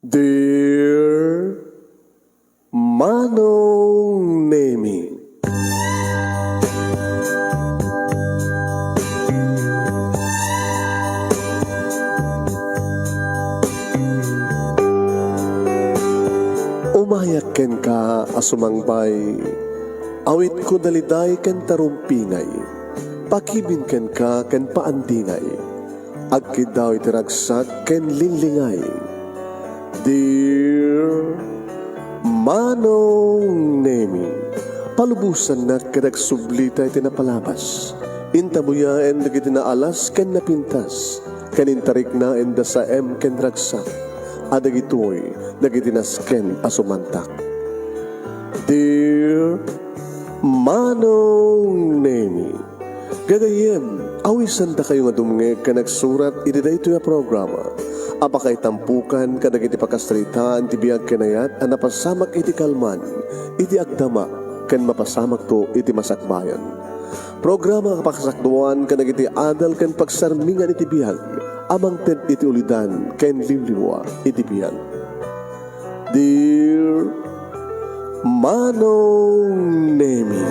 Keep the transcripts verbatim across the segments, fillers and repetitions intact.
Dear Manong Nemi. Umayak kenka a sumangbay, awitko daliday ken tarumpingay, pakibin kenka ken paandingay, agkiddaw iti ragsak ken linglingay. Dear Manong Nemi, palubosannak ket agsublita iti napalabas. Intabuyaen dagiti naalas ken napintas, ken intariknaen da saem ken ragsak, a dagitoy dagiti nasken a sumantak. Dear Manong Nemi, gagayyem, awisandakayo nga dumngeg ken agsurat iti daytoy a programa a pakaitampokan kadagiti pakasaritaan ti biag ken ayat a napasamak iti kalman, iti agdama, ken mapasamakto iti masakbayan. Programa a pakasakduan kadagiti adal ken pagsarmingan iti biag a mangted iti ulidan ken liwliwa iti biag. Dear Manong Nemi.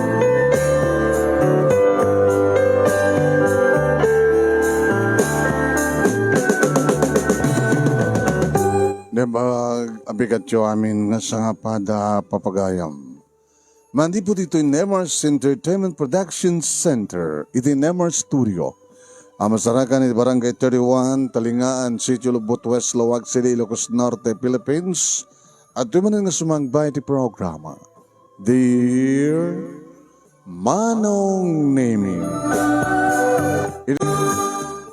Naimbag a bigatyo amin nga sangapada papagayam. Manipud ditoy Nemars Entertainment Production Center, iti Nemars Studio, a masarakan iti Barangay thirty-one, Talingaan, Sitio Lubot West, Laoag City, Ilocos Norte, Philippines, adtoy manen nga sumangbay iti programa, Dear Manong Nemi.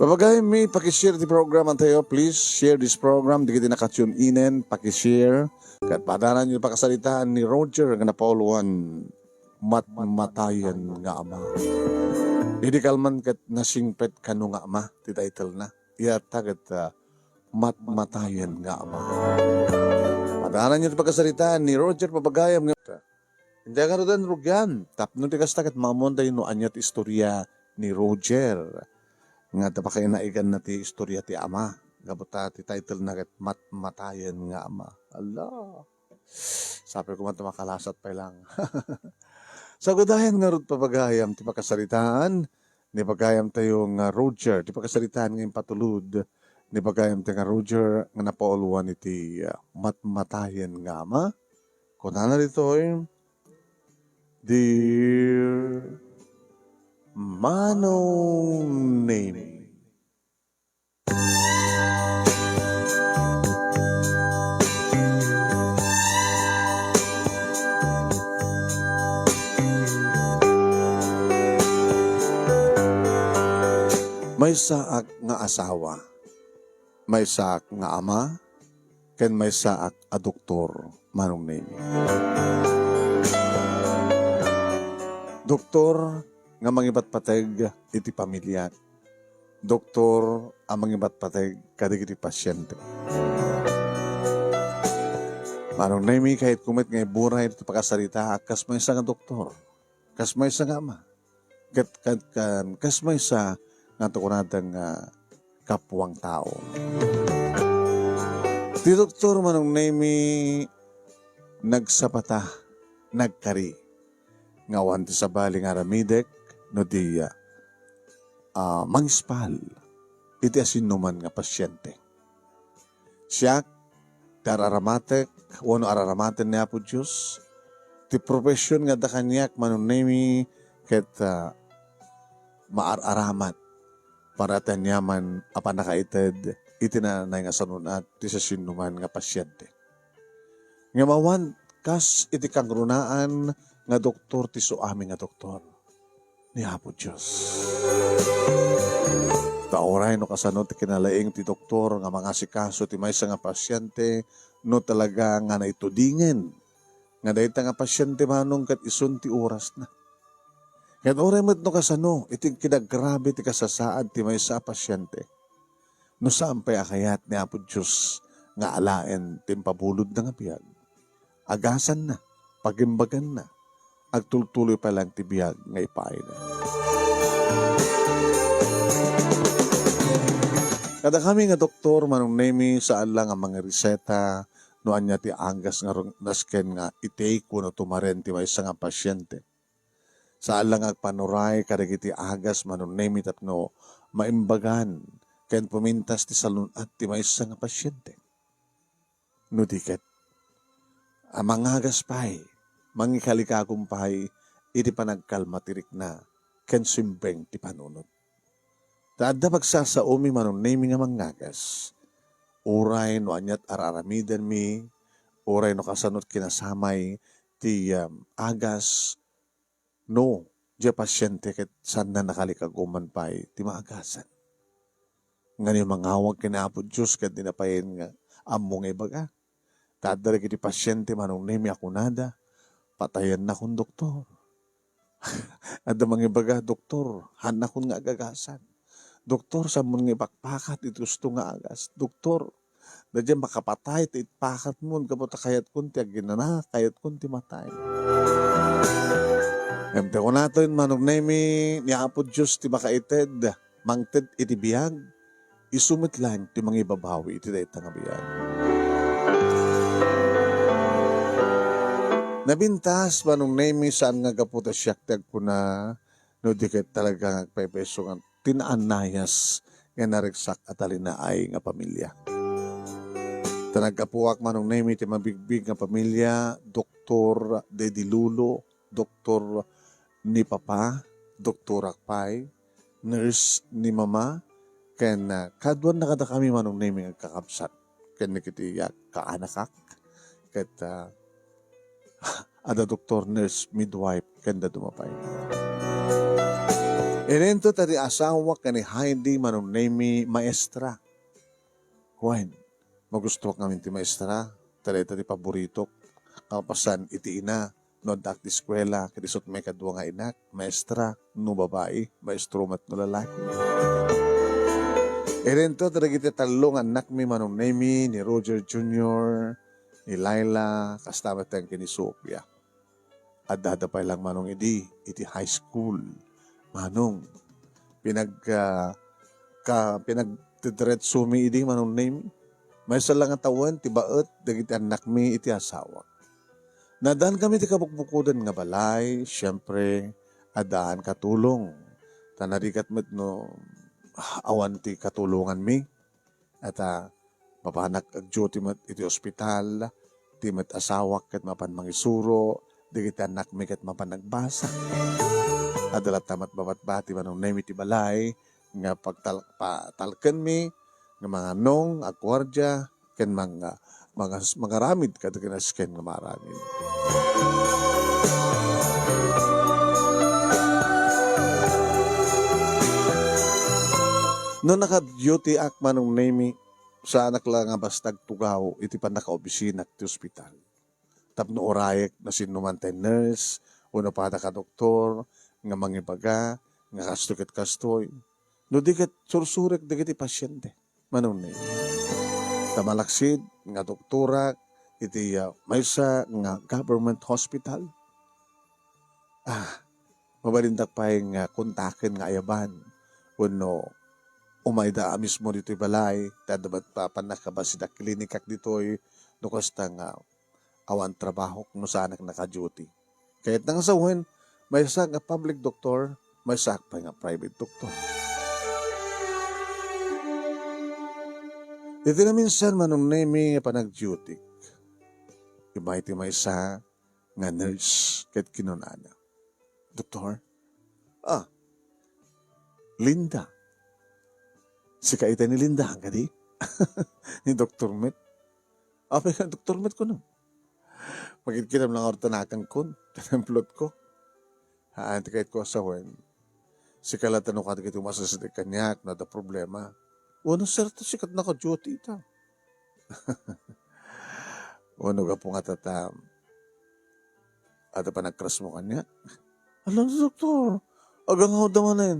Papagayammi, pakishare ti programa tayo. Please share this program. Dagiti nakatune inen, pakishare. Ket padanan iti pakasaritaan ni Roger nga napauluan, Matmatayen nga Ama. Idi kalman ket nasingpet kano nga ama ti title na. Iyata ket, ah, Matmatayen nga Ama. Padanan iti pakasaritaan ni Roger Papagayam nga Inday ngaruden, rugian, tapno ti kasta ket maammoantayo no ania ti istorya ni Roger nga adda pakainaiganna ti istorya ti ama. Gapu ta ti title na ket Matmatayen nga Ama. Ala. Sapay koma ta makalasat pay lang. Sagudayam ngarud, papagayam, ti pakasaritaan ni pagayamtayo nga Roger, ti pakasaritaan nga impatulod ni pagayamtayo nga Roger nga napauluan iti, ah, Matmatayen nga Ama. Kunana ditoy, Dear Manong Nemi. Maysaak nga asawa, maysaak nga ama, ken maysaak a doktor, Manong Nemi. Doktor nga mangibatpateg iti pamiliak. Doktor a mangibatpateg kadagiti pasiente. Manong Nemi, kayatko met nga iburay iti pakasaritaak kas maysa nga doktor, kas maysa nga ama, ket, ket, ken kas maysa nga iti kunada nga kapuang tao. Ti doktor, Manong Nemi, nagsapata, nagkari, nga awan ti sabali nga aramidek no di, ah, mangispal iti asinnuman nga pasiente. Siak, ti ar-aramatek wenno ar-aramaten ni Apo Dios, ti profession nga adda kaniak, Manong Nemi, ket, ah, maar-aramat para ti aniaman a pannakaited iti naanay nga sanun-at ti siasinoman nga pasiente. Ngem awan kas iti kangrunaan nga doktor ti isuami nga doktor, ni Apo Dios. Ta uray no kasano ti kinalaing ti doktor nga mangasikaso ti maysa nga pasiente, no talaga nga naitudingen nga dayta nga pasiente manong ket isun ti orasna. Ket uray met no kasano iti kinagrabe ti kasasaad ti maysa a pasiente, no saan pay a kayat ni Apo Dios nga alaen ti impabulodna nga biag, agasanna, pagimbaganna, agtultuloy pay laeng ti biag nga ipaayna. Kadakami nga doktor, Manong Nemi, saan la nga mangireseta no ania ti agas nga rung-, nasken nga i-take wenno tumaren ti maysa nga pasiente. Saan la nga agpanuray kadagiti agas, Manong Nemi, tapno maimbagan ken pumintas ti salun-at ti maysa nga pasiente. No di ket, a mangagas pay, mangikalikagum pay iti panagkalma ti rikna ken simbeng ti panunot. Ta adda pagsasaomi, Manong Nemi, nga mangagas. Uray no aniat ar-aramidenmi, uray no kasano't kinasamay ti, um, agas, no, diay pasiente ket saanna nakalikaguman pay ti maagasan. Ngem mangawag ken Apo Dios ket dina pay nga ammo nga ibaga. Ta adda dagiti pasiente, Manong Nemi, a kunada, "Patayannakon, doktor." Adda mangibaga, "Doktor, haannakon nga agagasan. Doktor, saanmon nga ipakpakat iti husto nga agas. Doktor, daydiay makapatay ti ipakatmon gapu ta kayatkon ti aginana, kayatkon ti matay." Ngem ti kunaton, Manong Nemi, ni Apo Dios ti makaited, mangted iti biag, isu met laeng ti mangibabawi iti dayta nga biag. Nabintas, Manong Nemi, saan nga gapu ta siak ti agkuna, no di ket talaga nga agpaypayso nga tinaannayas nga nariksak a talinaay nga pamilya. Ta naggapuak, Manong Nemi, ti mabigbig nga pamilya, doktor daydi lolo, doktor ni papa, doktorak pay, nurse ni mama, ken, ah, kaduan na kadakami, Manong Nemi, nga agkakabsat ken dagiti, ah, kaanakak, ket, ah, adda doktor, nurse, midwife, ken dadduma pay. Inton ti asawak ken ni Heidi, Manong Nemi, maestra. Wen, magustuak ngamin ti maestra, ta dayta ti paboritok. Kalpasan iti ina, no addaak ti eskuela, ket isut' maikadua nga inak, maestra, no babai, maestro met no lalaki. Inton dagiti tallo nga annakmi, Manong Nemi, ni Roger Junior, ni Laila, kasta met ken ni Sofia. Adda-adda pay laeng, Manong, idi iti high school. Manong, pinag-, ah, ka-, pinagdidiretsomi idi, Manong Nemi. Maysa la nga tawen ti baet dagiti annakmi iti asawak. Naaddankami ti kabukbukoden nga balay, siempre, addaan katulong. Ta narigat met no awan ti katulonganmi. Ita, mapanak ag-duty met iti ospital, ti met asawak ket mapan mangisuro, dagiti annakmi ket mapan nagbasa. Adda latta met babatbati, Manong Nemi, ti balay nga pagtal-, patalkenmi nga mangannong, agguardia, ken manga-, manga-, mangaramid kadagiti nasken nga maaramid. No naka-duty-ak, Manong Nemi, saanak la nga basta agtugaw iti pannakaobisinak ti ospital. Tapno urayek no sinoman ti nurse wenno pada kadoktor nga mangibaga nga kastoy ket kastoy. No di ket sursurek dagiti pasiente, Manong Nemi. Ta malaksid nga doktorak iti, ah, maysa nga government hospital. Ah, mabalindak pay nga kontaken nga ayaban wenno umayda a mismo ditoy balay, ta adda met pannakabassit a klinikak ditoy, no kasta nga awan trabahok no saanak naka-duty. Kayatna nga sawen, maysaak nga public doctor, maysaak pay nga private doctor. Iti naminsan, Manong Nemi, nga panag-duty, immay ti maysa nga nurse ket kinunana, "Doktor?" "Ah, Linda." "Sika ita ni Linda, kadi?" "Ni doktor met." "Apay nga doktor met kuno?" "Makidkidam lang orta nakangkon, ti employee ko." "Haan ti kayatko a sawen. Sika latta no kadagiti umasasideg kaniak no adda problema." "Wenno, sir, ta sika ti naka-duty ita." "Wenno gapu nga tatam, adda panagkrasmo kaniak?" "Ala, doktor, agangawda manen."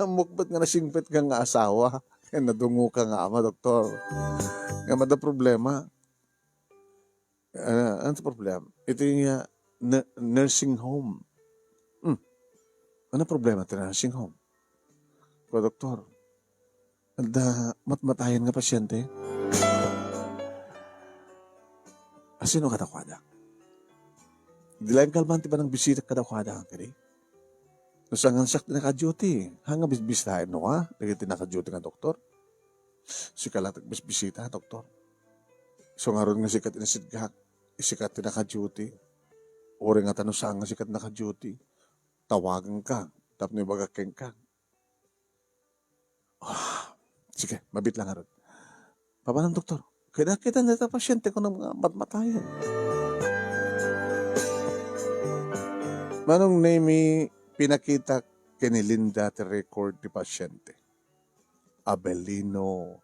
"Ammok met nga nasingpetka nga asawa ken nadungoka nga ama, doktor. Ngem adda problema." "Ah, ano ti problema?" "Iti nga nu-, nursing home." "Hmm. Ano problema ti nursing home?" Kua doktor, Adda matmatayen nga pasyente? Asino kadakuada? Di laeng kalman ti panangbisitak kadakuada, kadi? No saan nga siak ti naka-duty, haan nga bisbisitaenno a dagiti naka-duty nga doktor? Sika la ti agbisbisita, doktor. Isu ngarud nga sika ti nasidgak, sika ti naka-duty. Uray ngata no saan nga sika ti naka-duty, tawagenka tapno ibagak kenka. Ah, sige, mabiit lang ngarud. Papanam, doktor? Kayat kita dayta pasyente nga matmatayen. Manong Nemy, pinakita ken ni Linda ti record ti pasyente. Abelino.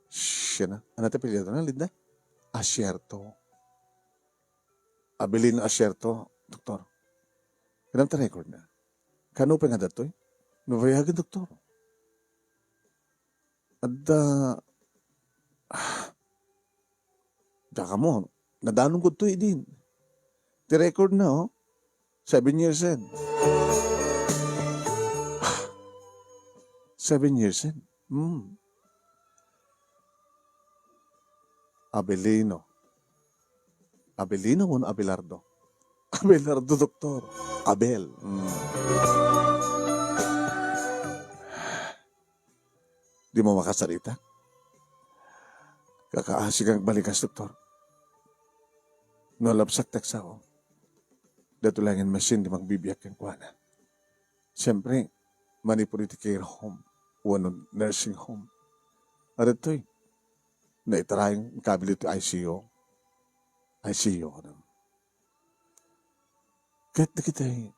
Siya na. Ano ti apelyido na, Linda? Asierto. Abelino Asierto, doktor. Kinam ti record na. Kano pay nga datoy? Nabayagen, doktor. Adda, ah, daka mo, nadanong ko to idin. Ti record na, oh. Seven years in. Seven years in. Hmm. Abelino. Abelino wenno Abelardo? Abelardo, doktor. Abel. Hmm. Di mo makasarita? Kakaasi kang balikas, doktor. No labsak teksa ko. Datoy laengen machine ti mangbibiag kenkuana. Siyempre, manipud iti care home wenno nursing home. Adtoy, naitarayeng kabil iti I C U. I C U, ano. Ket dagiti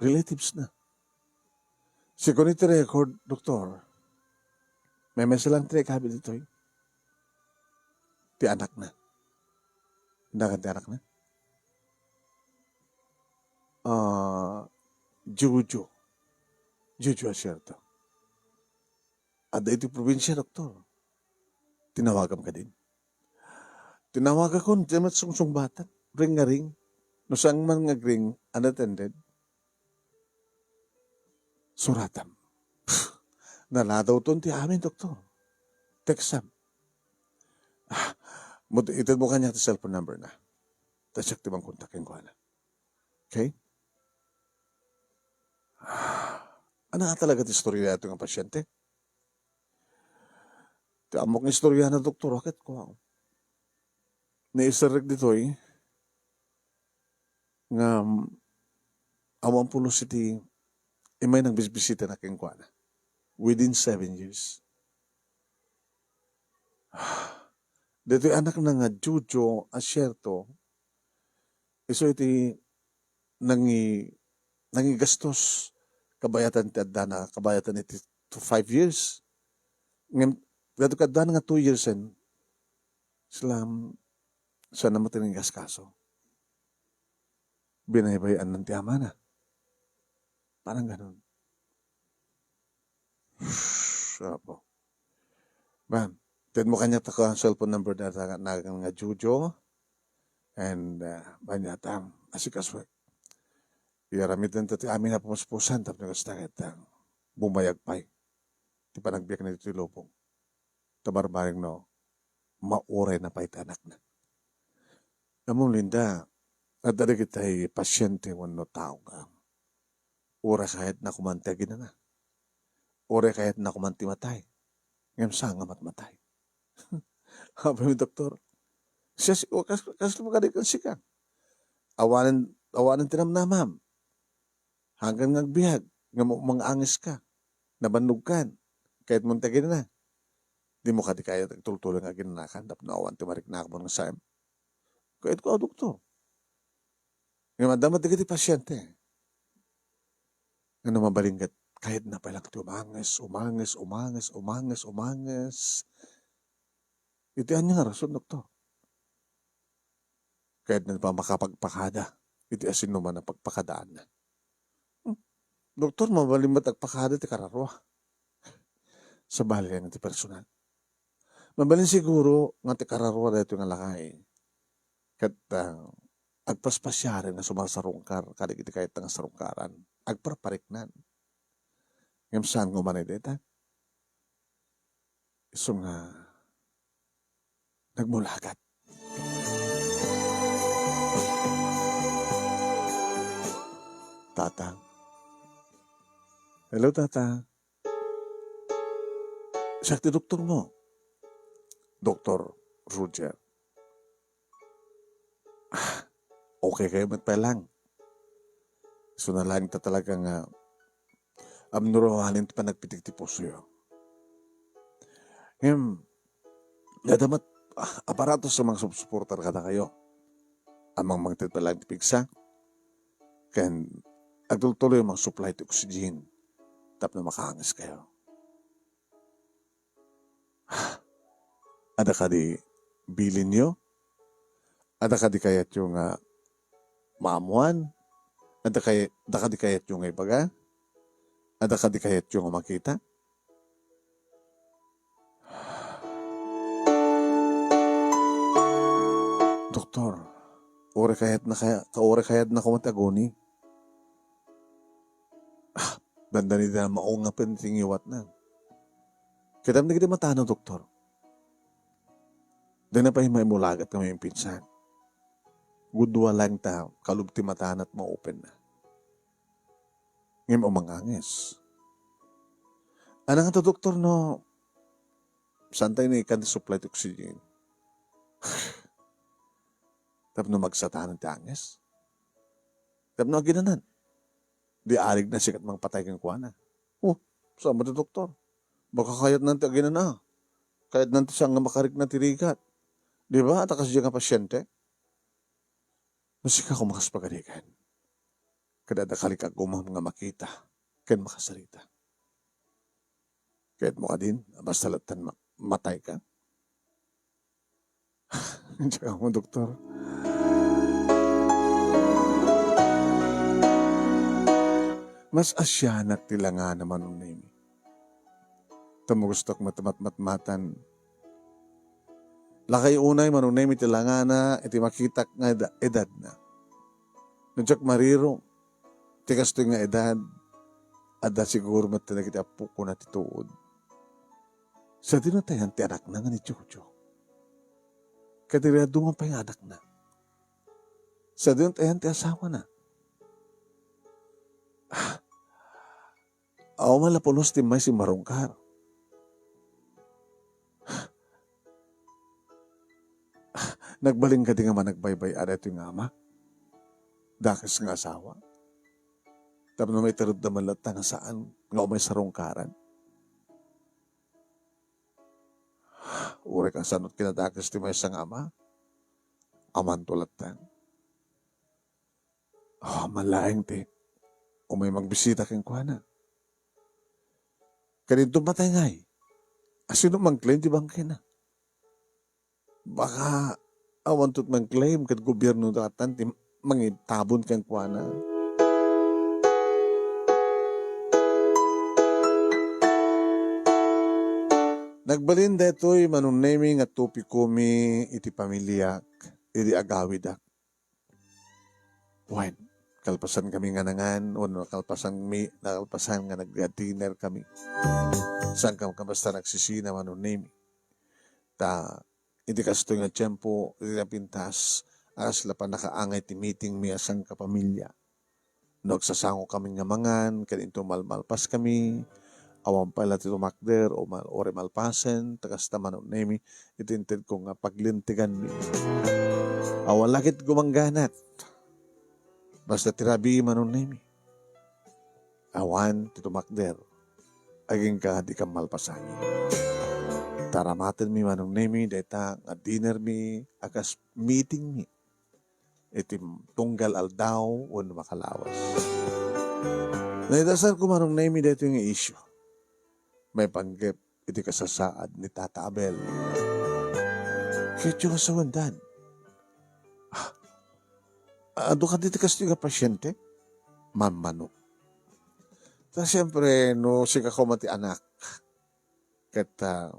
relatives na. Sigun iti record, doktor, memeselan ti kabil ditoy. Ti anakna. Nagan ti anakna? Ah, Jojo. Jojo Asierto. Adda iti probinsia, doktor. Tinawagam kadin. Tinawagakon, di met sungsungbatak. Ring nga ring. No saan man nga ring, unattended. Suratam. Naladawton ti amin, doktor. Teksam. Ah, mut-, itedmo kaniak ti cellphone number na. Ta siak ti mangkontak kenkuana. Okay? Ano nga talaga ti istorya daytoy nga pasyente? Ti ammok nga istorya na, doktor, ket kua. Naiserrek ditoy nga, mm, awan pulos iti immay nagbisbisita na kenkuana within seven years. Ditoy anakna nga Jojo Asierto, isu iti nangi-, nangigastos kabayatan ti addana, kabayatan iti to five years. Ngem, daytoy kaduana nga two years en, sila, saan na met ti nangigaskaso. Binaybay-an ti amana. Parang ganun. Apo. Ban, itedmo kaniak ti cellphone number na, na, na, nga Jojo. And, uh, banya tam, asikasuek. Iyaramidenta ti amin a puspuspusan tapno kasta ket, uh, bumayag pay ti panagbiag na ditoy lubong. Ta barbareng no, mauray na pay ti anakna. Ammom, Linda, adda dagiti pasyente wenno tao nga uray kayatna koman ti aginana. Uray kayatna koman ti matay. Ngem saan nga matmatay. Apay, doktor? Siya si, o, kas-, kasla mo kadi ken sika. Awanen, awanen ti namnamam. Hanggan nga agbiag, nga ma-, mangangeska. Nabannogkan. Kayatmo ti aginana. Dimo kadi kayat agtultuloy nga aginanakan tapno awan ti mariknamon nga saem. Kayatko a doktor. Ngem adda met dagiti pasyente nga no mabalin ket kayatna pay lang ti umanges, umanges, umanges, umanges, umanges. Iti ania nga rason, doktor? Kayatna pay makapagpakada iti asinnuman a pagpakadaanna. Hmm. Doktor, mabalin met agpakada ti kararua. Sabali nga ti personal. Mabalin siguro nga ti kararua daytoy nga lakay ket, ah, agpaspasiaren nga sumarsarungkar kadagiti kayatna nga sarungkaran. Agparpariknan. Ngem saan nga umanay dayta? Isu nga nagmulagat. Tata. Hello, Tata. Siak ti doktormo. Doktor Roger. Ah, okay kayo met pay lang. Isu na lang ta talaga nga amno awanen ti panagpitik ti pusoyo. Ngem, adda met, ah, aparatos a mangsupsuportar kadakayo. Ammom mangted pay lang ti pigsa, ken agtultuloy a mangsupply ti oxygen tapno makaangeskayo. Adda kadi bilinyo? Adda kadi kayatyo nga maammoan? Adda kay-, adda kadi kayatyo nga ibaga? Adda kadi kayatyo nga makita? Doktor, uray kayatna kaya, uray kayatna koma ti aguni. Ah, dandani da maungapen ti ngiwatna. Ket dagiti matana, doktor, dayna pay maimulagat nga maimpinsan. Gudua lang ta kalub ti matana et maopenna. Ngem umanganges. Ania ngata, doktor, no saantayo nga ikkan ti supply ti oxygen? Tapno magsatanan ti anges? Tapno aginanan? Di arigna sika ti mangpatay kenkuana. Oh, saan met ti doktor? Baka kayatnan ti aginana. Kayatnan ti saan nga makarikna ti rigat. Di ba? Adda kasdiay nga pasiente. No sika koma kas pagarigan, ket adda kalikagumam nga makita ken makasarita. Kayatmo kadin a basta latta ma-, matayka? Diak ammo, doktor. Mas asianak ti langana, Manong Nemi. Tammo gustok mat-, mat-, matmatan. Lakay unay, Manong Nemi, ti langana iti makitak nga eda-, edadna. No diak mariro, ti kastoy nga edad, adda siguro met dagiti appokona ti tuod. Sadino ti ayan ti anakna nga ni Jojo? Kadiriaduman pay nga anakna. Sadino ti ayan ti asawana? Ah, awan la pulos ti immay simmarungkar. Nagbalin kadi nga managbaybay-a daytoy nga ama? Dakes nga asawa? Tapno maiterutda man latta nga saan nga umay sarungkaran? Uray kasano ti kinadakes ti maysa nga ama? Amanto latta. Oh, awan laeng ti umay magbisita kenkuana. Kadinto matay ngay. Asino mangclaim ti bangkayna? Baka awanto mangclaim ket gobierno latta ti mangitabon kenkuana. Nagbalin daytoy, Manong Nemi, nga topikomi iti pamiliak idi agawidak. Wen, kalpasan kami nga nangan, wenno kalpasan mi, nakalpasan nga nag-dinner kami. Saan ka, ka basta nagsisina, Manong Nemi? Ta, iti kastoy nga tiempo, iti napintas, a kasla pannakaangay ti meeting mi a sangkapamilya. No agsasango kami nga mangan, ken into malmalpas kami, awan pay la ti tumakder o mal-, uray malpasen, ta kasta, Manong Nemi, iti intedko nga paglinteganmi. Awan la ket gumangganat. Basta ti rabii, Manong Nemi. Awan ti tumakder. Agingga di kammalpasan. Taramatenmi, Manong Nemi, dayta nga dinnermi a kas meetingmi iti tunggal aldaw wenno makalawas. Naidasarko, Manong Nemi, daytoy nga isyu. Maipanggep iti kasasaad ni Tata Abel. Ket ti kasawendan. Ah, adu kadi ti kastoy nga pasiente? Mammano. Ta siempre, no sika koma ti anak, ket, ah,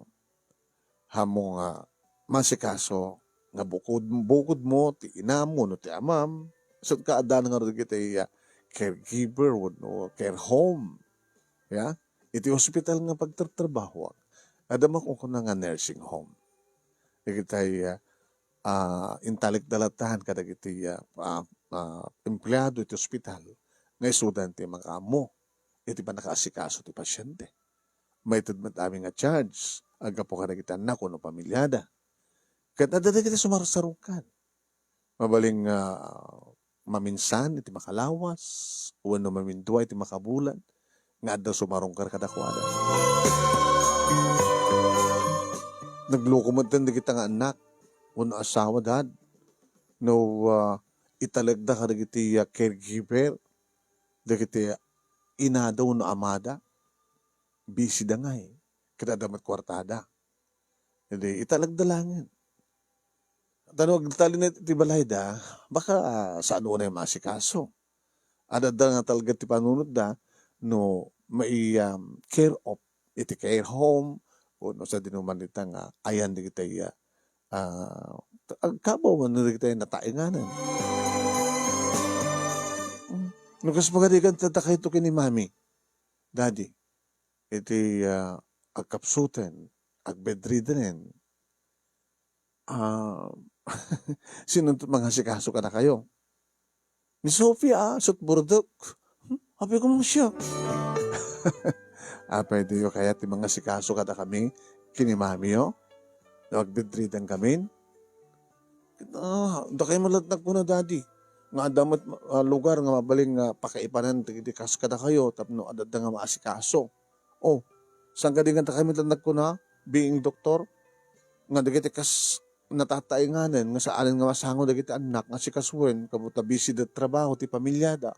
haanmo nga maasikaso nga bukod, bukodmo, ti inam wenno ti amam, saan ka adda ngarud dagiti, ah, caregiver wenno care home. Ya? Iti hospital nga pagtartrabahoak, Adda makunkuna nga nursing home. Dagiti, ah, ah, intalekda latta kadagiti, ah, ah, ah, empleado iti ospital nga isuda ti makaammo iti pannakaasikaso ti pasiente. Maited met amin nga charge a gapu kadagiti annak wenno pamiliada. Ket adda dagiti sumarsarungkar. Mabalin nga maminsan iti makalawas wenno mamindua iti makabulan nga adda sumarungkar kadakuada. Nagloko metten dagita nga annak wenno asawa, dad, no, ah, italekda kadagiti, ah, caregiver, dagiti inada wenno amada, busy da ngay, ket adda met kuartada. Idi italekda laengen. Ta no agtalinaed iti balayda, baka, ah, saan unay maasikaso. Adda nga talged ti panunotda no mai-, um, care of iti care home, wenno sadino man ita nga ayan dagiti, ah, ah, agkabaw wenno dagiti nataenganen. Mm. No kas pagarigan, ta dakayto ken ni Mami, Daddy, iti, ah, agkapsuten, agbedridenen, ah, sinonto mangasikaso kadakayo? Ni Sofia, ah, sut burdok. Hmm, apay ko, siak. Apay, diyo kayat ti mangasikaso kadakami ken ni Mamiyo? No agbedriden kamin? Ah, dakay met latta nagkuna, Daddy, nga adda met, ah, lugar nga mabalin nga pakaipanan dagiti kas kadakayo tapno adda nga maasikaso. Oh, saan kadi nga dakay met latta nagkuna, being doktor, nga dagiti kas natataenganen nga saanen nga masango dagiti annak nga asikasuen, kabuta busy da trabaho ti pamiliada.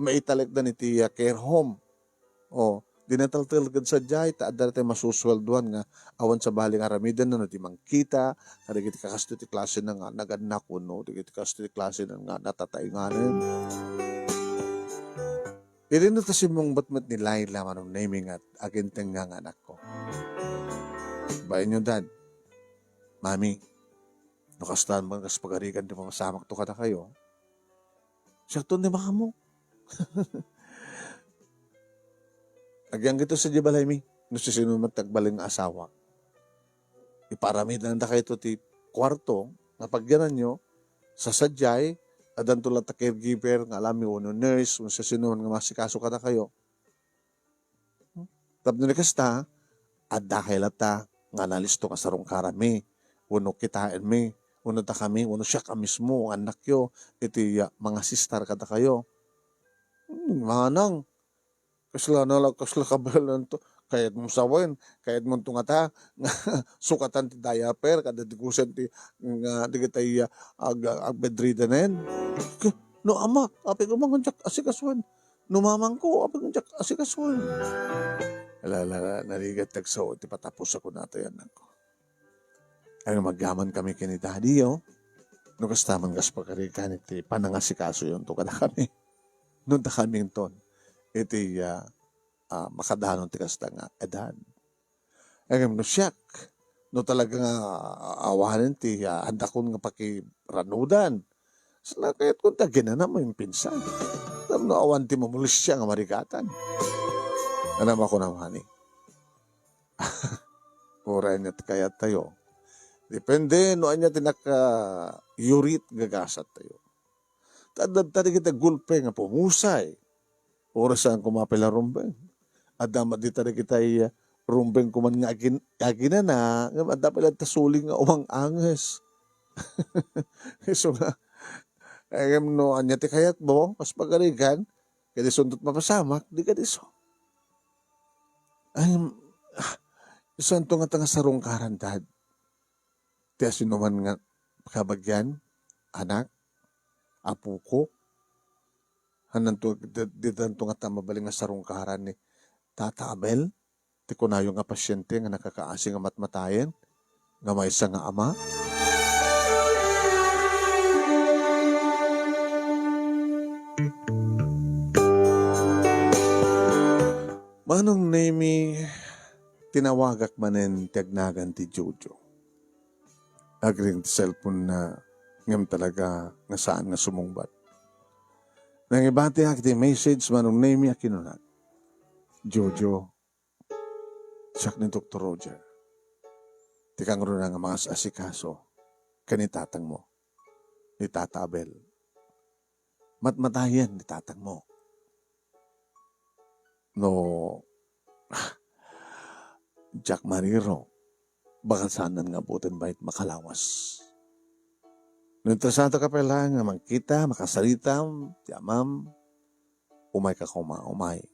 Maitalekdan iti, ah, care home. O, di nataltalged sadiay, ta adda dayta masusueldoan nga awan sabali nga aramidenna no di mangkita kadagiti kakastoy ti klasena nga nagannak wenno dagiti kastoy ti klasena nga natataenganen. Idi no ta simmungbat met ni Laila, Manong Nemi, nga agintengnga nga anakko. Bainyo, Dad, Mami, no kastan man kas pagarigan ti pamasamakto kadakayo, siakton ti makaammo. Agyanggeto sadiay balaymi, no sisino met ti agbalin nga asawa. Ipaaramidan dakayo ti kuarto nga pagyananyo, sa sadiay, addanto latta caregiver nga alami wenno nurse, wenno sisino man nga masikaso kadakayo. Tapno ni kasta, adda kay latta nga nalisto nga sarungkaranmi, wenno kitaenmi, wenno dakami, wenno siak a mismo nga annakyo, iti, ah, mangasistar kadakayo. Hmm, manang, kasla na la, kasla kabaelanto, kayatmo sawen, kayatmonto ngata, nga sukatan ti diaper, kada digusen ti, nga dagiti, ah, ag-, agbedridenen. Ke, no, ama, apay ko mangan diak asikasuen. No mamangko, apay nga diak asikasuen. Ala, ala, ala, narigat ti agsao ti patapos a kuna ti annakko. Ay, magyamankami ken ni Daddy, oh. No kasta man kas pagarigan iti panangasikasoyonto kadakami. No dakami inton iti, ah, ah, makadanon ti kasta nga edad. Ngem no siak, no talaga nga awanen ti, ah, andakon nga pakiranudan, saan kayat kon ti aginana mo impinsan? Tapno awan ti mamolestia nga marigatan. Ano, makunamani? Uray ania ti kayattayo. Depende no ania ti nakayurit gagasattayo. Ta adda dagiti gulpe nga pumusay. Uray saan koma pay la rumbeng. Adda met dita dagiti, ah, rumbeng koman nga agin-, aginana, ngem adda pay latta suling nga umang-anges. Isu nga, ngem no ania ti kayatmo, kas pagarigan, ket isunto ti mapasamak, di ket isu. Ay, ah, isunto nga ta nga sarungkaran, Dad. Ti asinoman nga kabagian, anak, apoko, hananto, di, didanto ngata mabalin nga sarungkaran ni Tata Abel, ti kunayo nga pasiente nga nakakaasi nga matmatayen, nga maysa nga ama. Manong Nemi, tinawagak manen ti agnagan ti Jojo. Agring ti cellphone-na, ngem talaga nga saan nga sumungbat. Nangibatiak iti message, Manong Nemi, a kinuna, "Jojo, Siak ni Doktor Roger. Ti kangruna nga mangas-asikaso ken ni tatangmo, ni Tata Abel. Matmatayen ni tatangmo. No, diak mariro, baka saanen nga buteng bayat makalawas. No interesado ka pay laeng nga mangkita, makasaritam, ti amam, umayka koma, umay.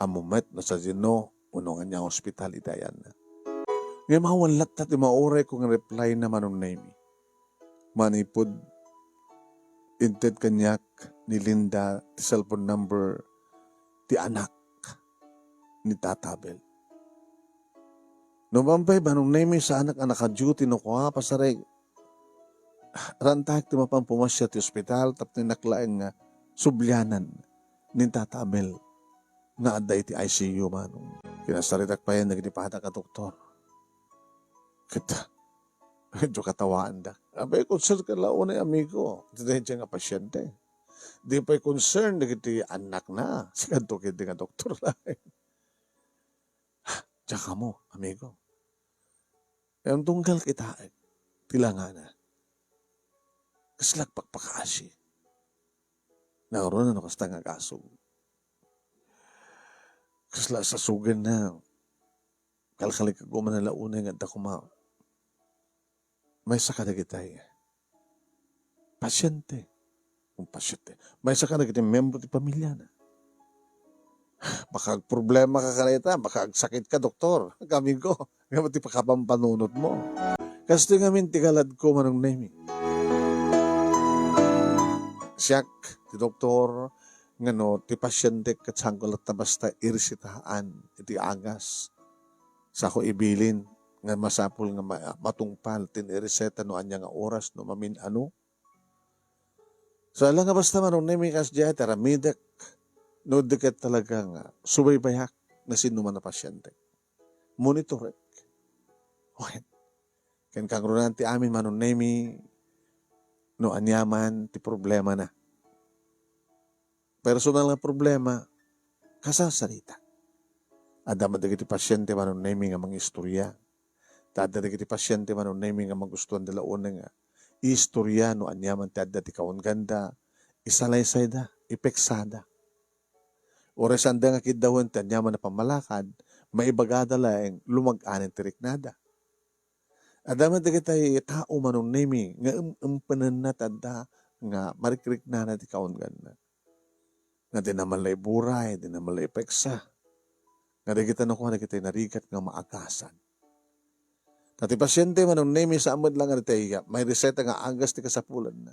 Ammom met no sadino wenno ania nga ospital iti ayanna. Ngem awan latta ti maurayko nga reply na, Manong Nemy. Manipud inted kaniak ni Linda ti cellphone number ti anak ni Tata Abel. No mapan pay, Manong Nemy, saanak a naka-duty no kua, pasarek, rantaek ti mapan pumasia ti ospital tapno innak laeng nga sublianan ni Tata Abel nga adda iti I C U, Manong. Kinasaritak payen dagiti padak a doktor. Ket, medyo katawaandak. Apay, concern ka la unay, amigo, iti daydiay nga pasiente. Di pay concern dagiti annakna. Sikanto ketdi nga doktor laeng. Diak ammo, amigo. Ngem tunggal kitaek ti langana, kaslak pakpakaasi. Nangruna no kasta nga agasog. Kasla sasogenna. Kalkalikagko man la unay nga adda koma. Maysa kadagitay pasiente. Kung pasiente. Maysa kadagiti membro ti pamiliana. Baka agproblema ka kadayta, baka agsakit ka, doktor. Kami ko, nga ti pakapampanunot mo. Kastoy ngamin ti kaladko, Manong Nemy. Siak, ti doktor, nga no, ti pasientek ket saan ko latta basta iresetaen iti agas. Sako ibilin nga masapul nga ma-, matungpal ti ireseta no ania nga oras no mamin-ano. Saan la nga basta, Manong Nemy, kasdiay ti aramidek no di ket talaga nga subaybayak no sinoman a pasientek. Monitorek. Wen, ken kangrunaan ti amin, Manong Nemy, no aniaman ti problemana. Personal nga problema, kasasarita. Adda met dagiti pasiente, Manong Nemy, nga mangistoria. Ta adda dagiti pasiente, Manong Nemy, nga magustuanda la unay nga istoria no aniaman ti adda ti kaungganda, isalaysayda, ipeksada. Uray saanda nga kiddawen ti aniaman a pammalakad, maibagada laeng lumag-anen ti riknada. Adda met dagiti tao, Manong Nemy, nga em-, empenenna ti adda nga marikriknana ti kaungganda. Nga dina man la iburay, dina man la ipeksa. Nga dagita no kua dagiti narigat nga maagasan. Ta ti pasiente, Manong Nemy, saan met la nga dita iya, maireseta nga agas ti kasapulanna.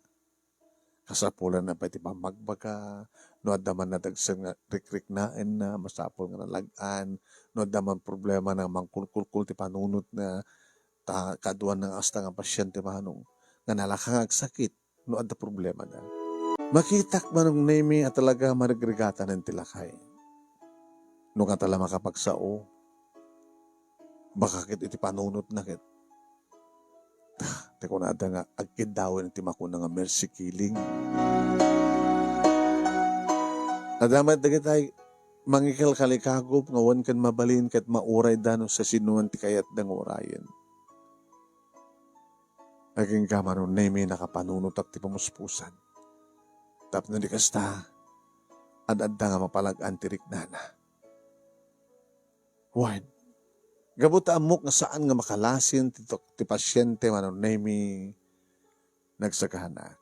Kasapulanna pay ti pammagbaga, no adda man nadagsen nga rikriknaenna, masapul nga nalag-an, no adda man problemana, mangkulkulkol ti panunotna, ta kaduana nga kasta nga pasiente, Manong, nga nalaka nga agsakit no adda problemada. Makitak, Manong Nemy, a talaga marigrigatanen ti lakay. No kasta la makapagsao, baka ket iti panunotna ket, ti kunada nga agkiddawen iti makuna nga mercy killing. Adda met dagitay mangikalkalikagop nga wen ken mabalin ket maurayda no sasinoan ti kayatda nga urayen. Agingga, Manong Nemy, nakapanunotak ti pamuspusan. Tapno di kasta, ad-adda nga mapalag-an ti riknana. Wen, gapu ta ammok nga saan nga makalasin ti tok-, ti pasiente, Manong Nemy, nagsagana.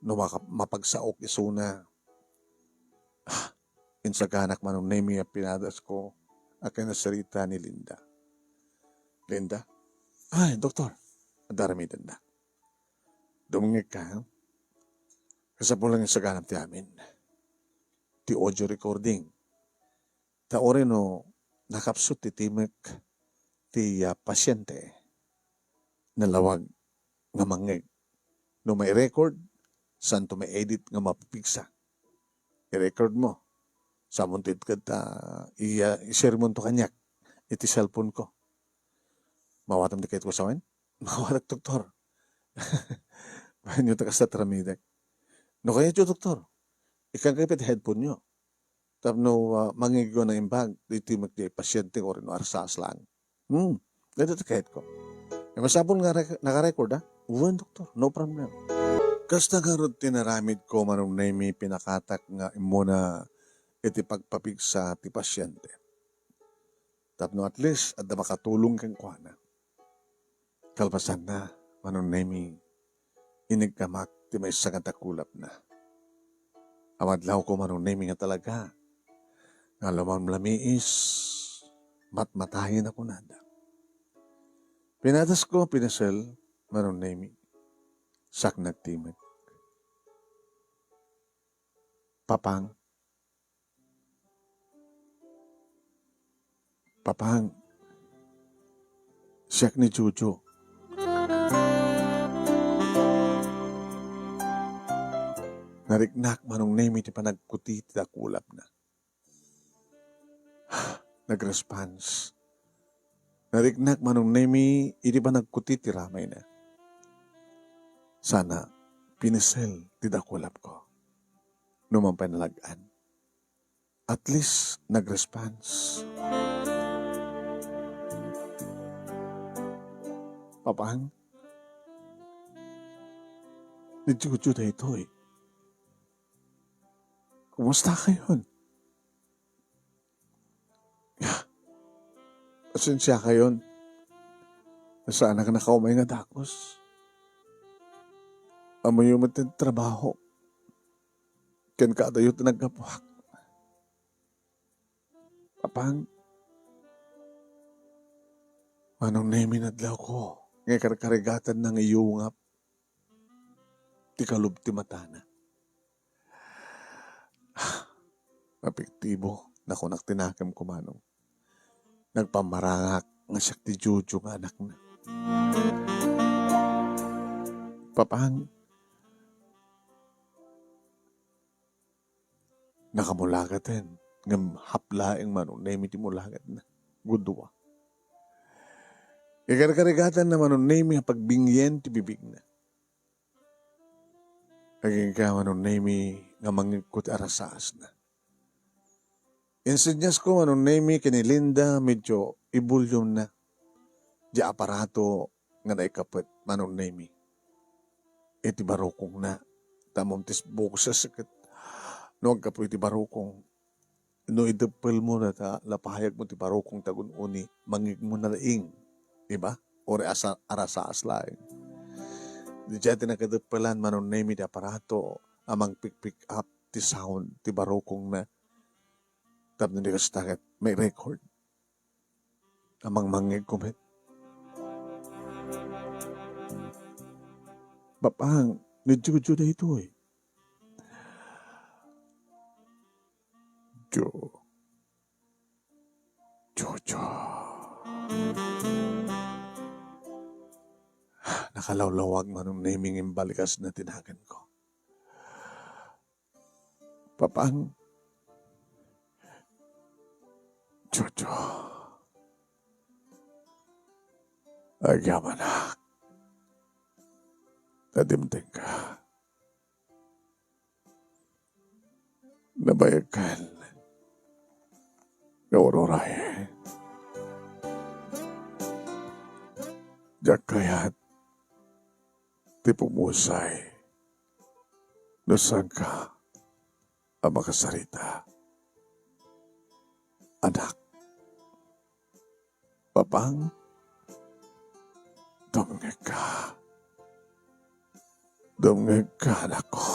No maka-, mapagsaok isuna, ah, insaganak, Manong Nemy, a pinadasko a kinasarita ni Linda. Linda? Ay, doktor, adda aramidenna. Dumngegka, ha? Kasapulan nga saganam ti amin. Ti audio recording. Ta uray no nakapsut ti timek ti, ah, pasiente, nalawag nga mangngeg. No mai-record, saanto mai-edit nga mapipigsa. I-record mo. Saanmo ti itked ta, iya, i-share mo to kaniak iti cellphone ko. Mawatam ti kayatko sawen? Mawatak, doktor. Bayan yo ta kasta ti aramidek. No kayatyo, doktor, ikkan kayo pay ti headphone yo. tapno, ah, mangngegyo a naimbag ditoy met diay pasiente wenno arsaas laeng. Hmm, daytoy ti kayatko. Eh, masapul nga rec-, naka-record, ah? Wen, doktor, no problem. Kasta ngarud ti inaramidko, Manong Nemy, pinakatak nga immuna iti pagpapigsa ti pasiente. Tapno at least, adda makatulong kenkuana. Kalpasanna, Manong Nemy, iniggamak ti maysa nga dakulapna. Amadlawko, Manong Nemy, nga talaga nga lumamlamiis, matmatayen a kunada. Pinatasko, pinasel, Manong Nemy, siak nagtimek. Papang, Papang, siak ni Jojo. Nariknak, Manong Nemy, ti panagkuti ti dakulapna. Nagresponse. Nariknak, Manong Nemy, iti panagkuti ti ramayna. Sana pinisel ti dakulapko. No man pay nalag-an. At least, nag-response. Papang, ni Jojo daytoy. Kumusta kayon? Pasensia kayon. Saanak nakaumay nga dakes. Ammoyo met ti trabaho. Ken kadayo ti naggapuak. Papang, Manong Nemy, nadlawko nga ikarkarigatanna nga iyungap ti kalub ti matana. Epektibo, nakunak ti nakemko, Manong. Nagpammarangak nga siak ti Jojo nga anakna. Papang, nakamulagaten, ngem hap laeng, Manong Nemy, ti mulagatna. Gudua. Ikarkarigatanna, Manong Nemy, a pagbinggen ti bibigna. Agingga, Manong Nemy, nga mangngegko ti arasaasna. Insenyas ko, Manong Nemy, ken ni Linda, medyo ibulyomna diay aparato nga naikapet, Manong Nemy, iti barukongna. Ta ammom ti boses ket no aggapu iti barukong, no ideppelmo dayta, lapayagmo ti barukong ta gun-oni, mangngegmo na laeng, di ba? Uray asa-, arasaas laeng. Diay ti nakadeppelan, Manong Nemy, ti aparato a mangpick-pick up ti sound ti barukongna. Tapno di kasta ket may record. Ammom, mangngegko met. Papang, ni Jojo daytoy. Jo. Jojo. Nakalawlawag, Manong Nemy, ngem balikasna ti naganko. Papang. Jojo. Agyamanak. Nadimtengka. Nabayagkan nga ururay. Diak kayat ti pumusay no saanka a makasarita. Anak. Papang, dumngegka. Dumngegka, anakko.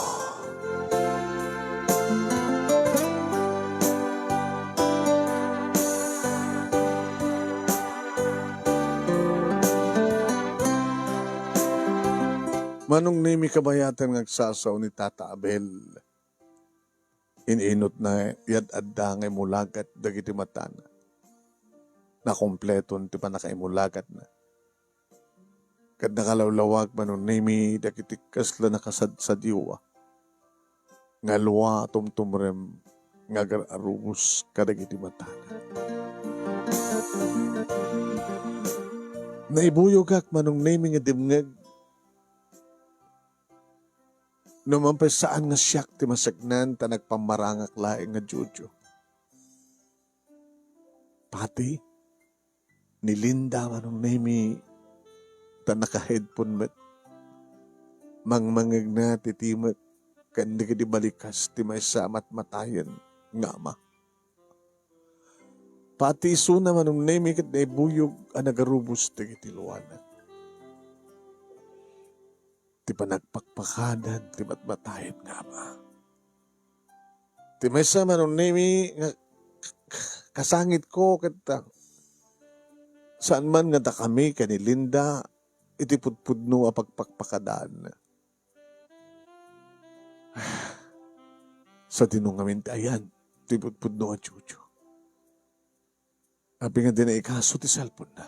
Manong Nemy, kabayatan nga agsasao ni Tata Abel. In-inutna, yad-adda nga imulagat dagiti matana. Nakompleton ti pannakaimulagatna. Ket nakalawlawag, Manong Nemy, dagiti kasla nakasadsadiwa nga alua a tumtumrem nga agar-arubos kadagiti matana. Naibuyogak, Manong Nemy, nga dimngeg. No man pay saan nga siak ti masaknan ta nagpammarangak laeng nga Jojo. Pati ni Linda, Manong Nemi, ta naka-headphone met. Mangmangegna ti timek ken dagiti balikas ti maysa a matmatayen nga ama. Pati isuna, Manong Nemi, ket naibuyog a nagarubos dagiti luana. Ti panagpakpakadan ti matmatayen nga ama. Ti maysa, Manong Nemi, nga kasangitko ket, ah, saan man nga dakami ken ni Linda iti pudpudno a pagpakpakadan. Sadino ngamin ti ayan ti pudpudno a Jojo. Apay nga dina ikaso ti cellphone-na?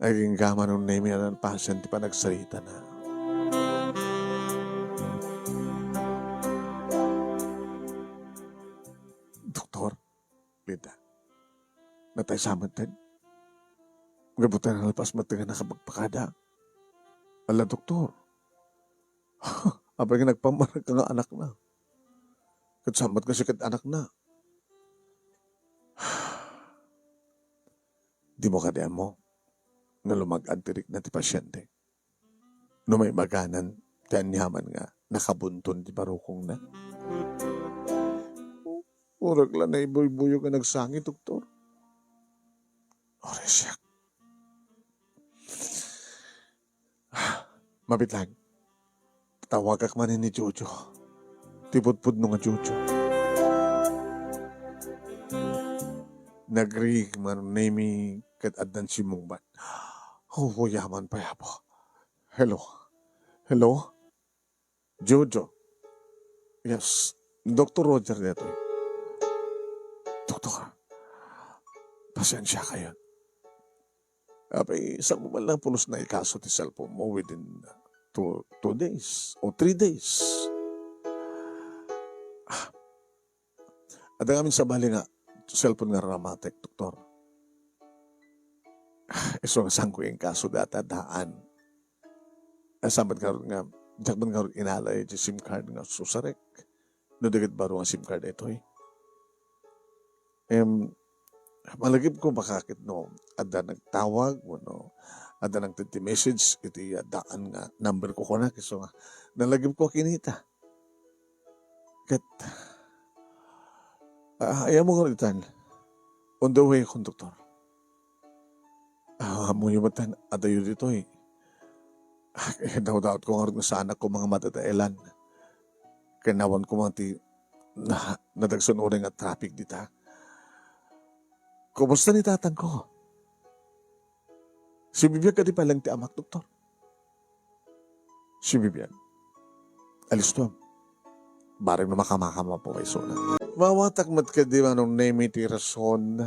Agingga, Manong Nemi, a nalpasen ti panagsaritana. Doktor, Linda, nataysa metten. Gapu ta nalpas met nga nakapagpakada. Ala, doktor. Apay nga nagpamarka nga anakna? Ket saan met nga sikat anakna? Dimo kadi ammo nga lumag-ad ti rikna ti pasiente? No maibaganan ti aniaman nga nakabunton ti barukongna? Uray la naibuybuyog a nagsangit, doktor. Uray siak. Mabitlang. Tawagak manen ni Jojo. Ti pudpudno nga Jojo. Nagring, Manong Nemi, ket addan simmungbat. Uyaman pay, Apo. Hello. Hello? Jojo. Yes. Doktor Roger daytoy. Doktor, pasensiakayon. Apay, saan mo man lang pulos naikaso ti cellphone mo within two, two days o three days? Ah, adda ngamin sabali nga cellphone nga ramatek, doktor. Ah, isu nga saanko inkaso dayta daan. Ay, saan met ngarud nga, diak met ngarud inalay ti SIM card nga susarek. No di ket baro nga SIM card daytoy. Em, malagipko baka ket no adda nagtawag wenno adda nagtedtext message iti, ah, daan nga number ko kuna, isu nga nalagipko a kinita. Ket, ah, ay, ammom ngarud itan. On the way, doktor. Ah, ammoyo met ta, adayo ditoy. Ah, eh, daw-daotko ngarud nga saanak koma nga madadaelan. Ken awan koma ti na-, nadagsen uray nga traffic dita. Kumusta ni tatangko? Sibibiag kadi pay laeng ti amak, doktor? Sibibiag. Alisto. Bareng no makamakam a pay isuna. Maawatak met kadi, Manong Nemi, ti rason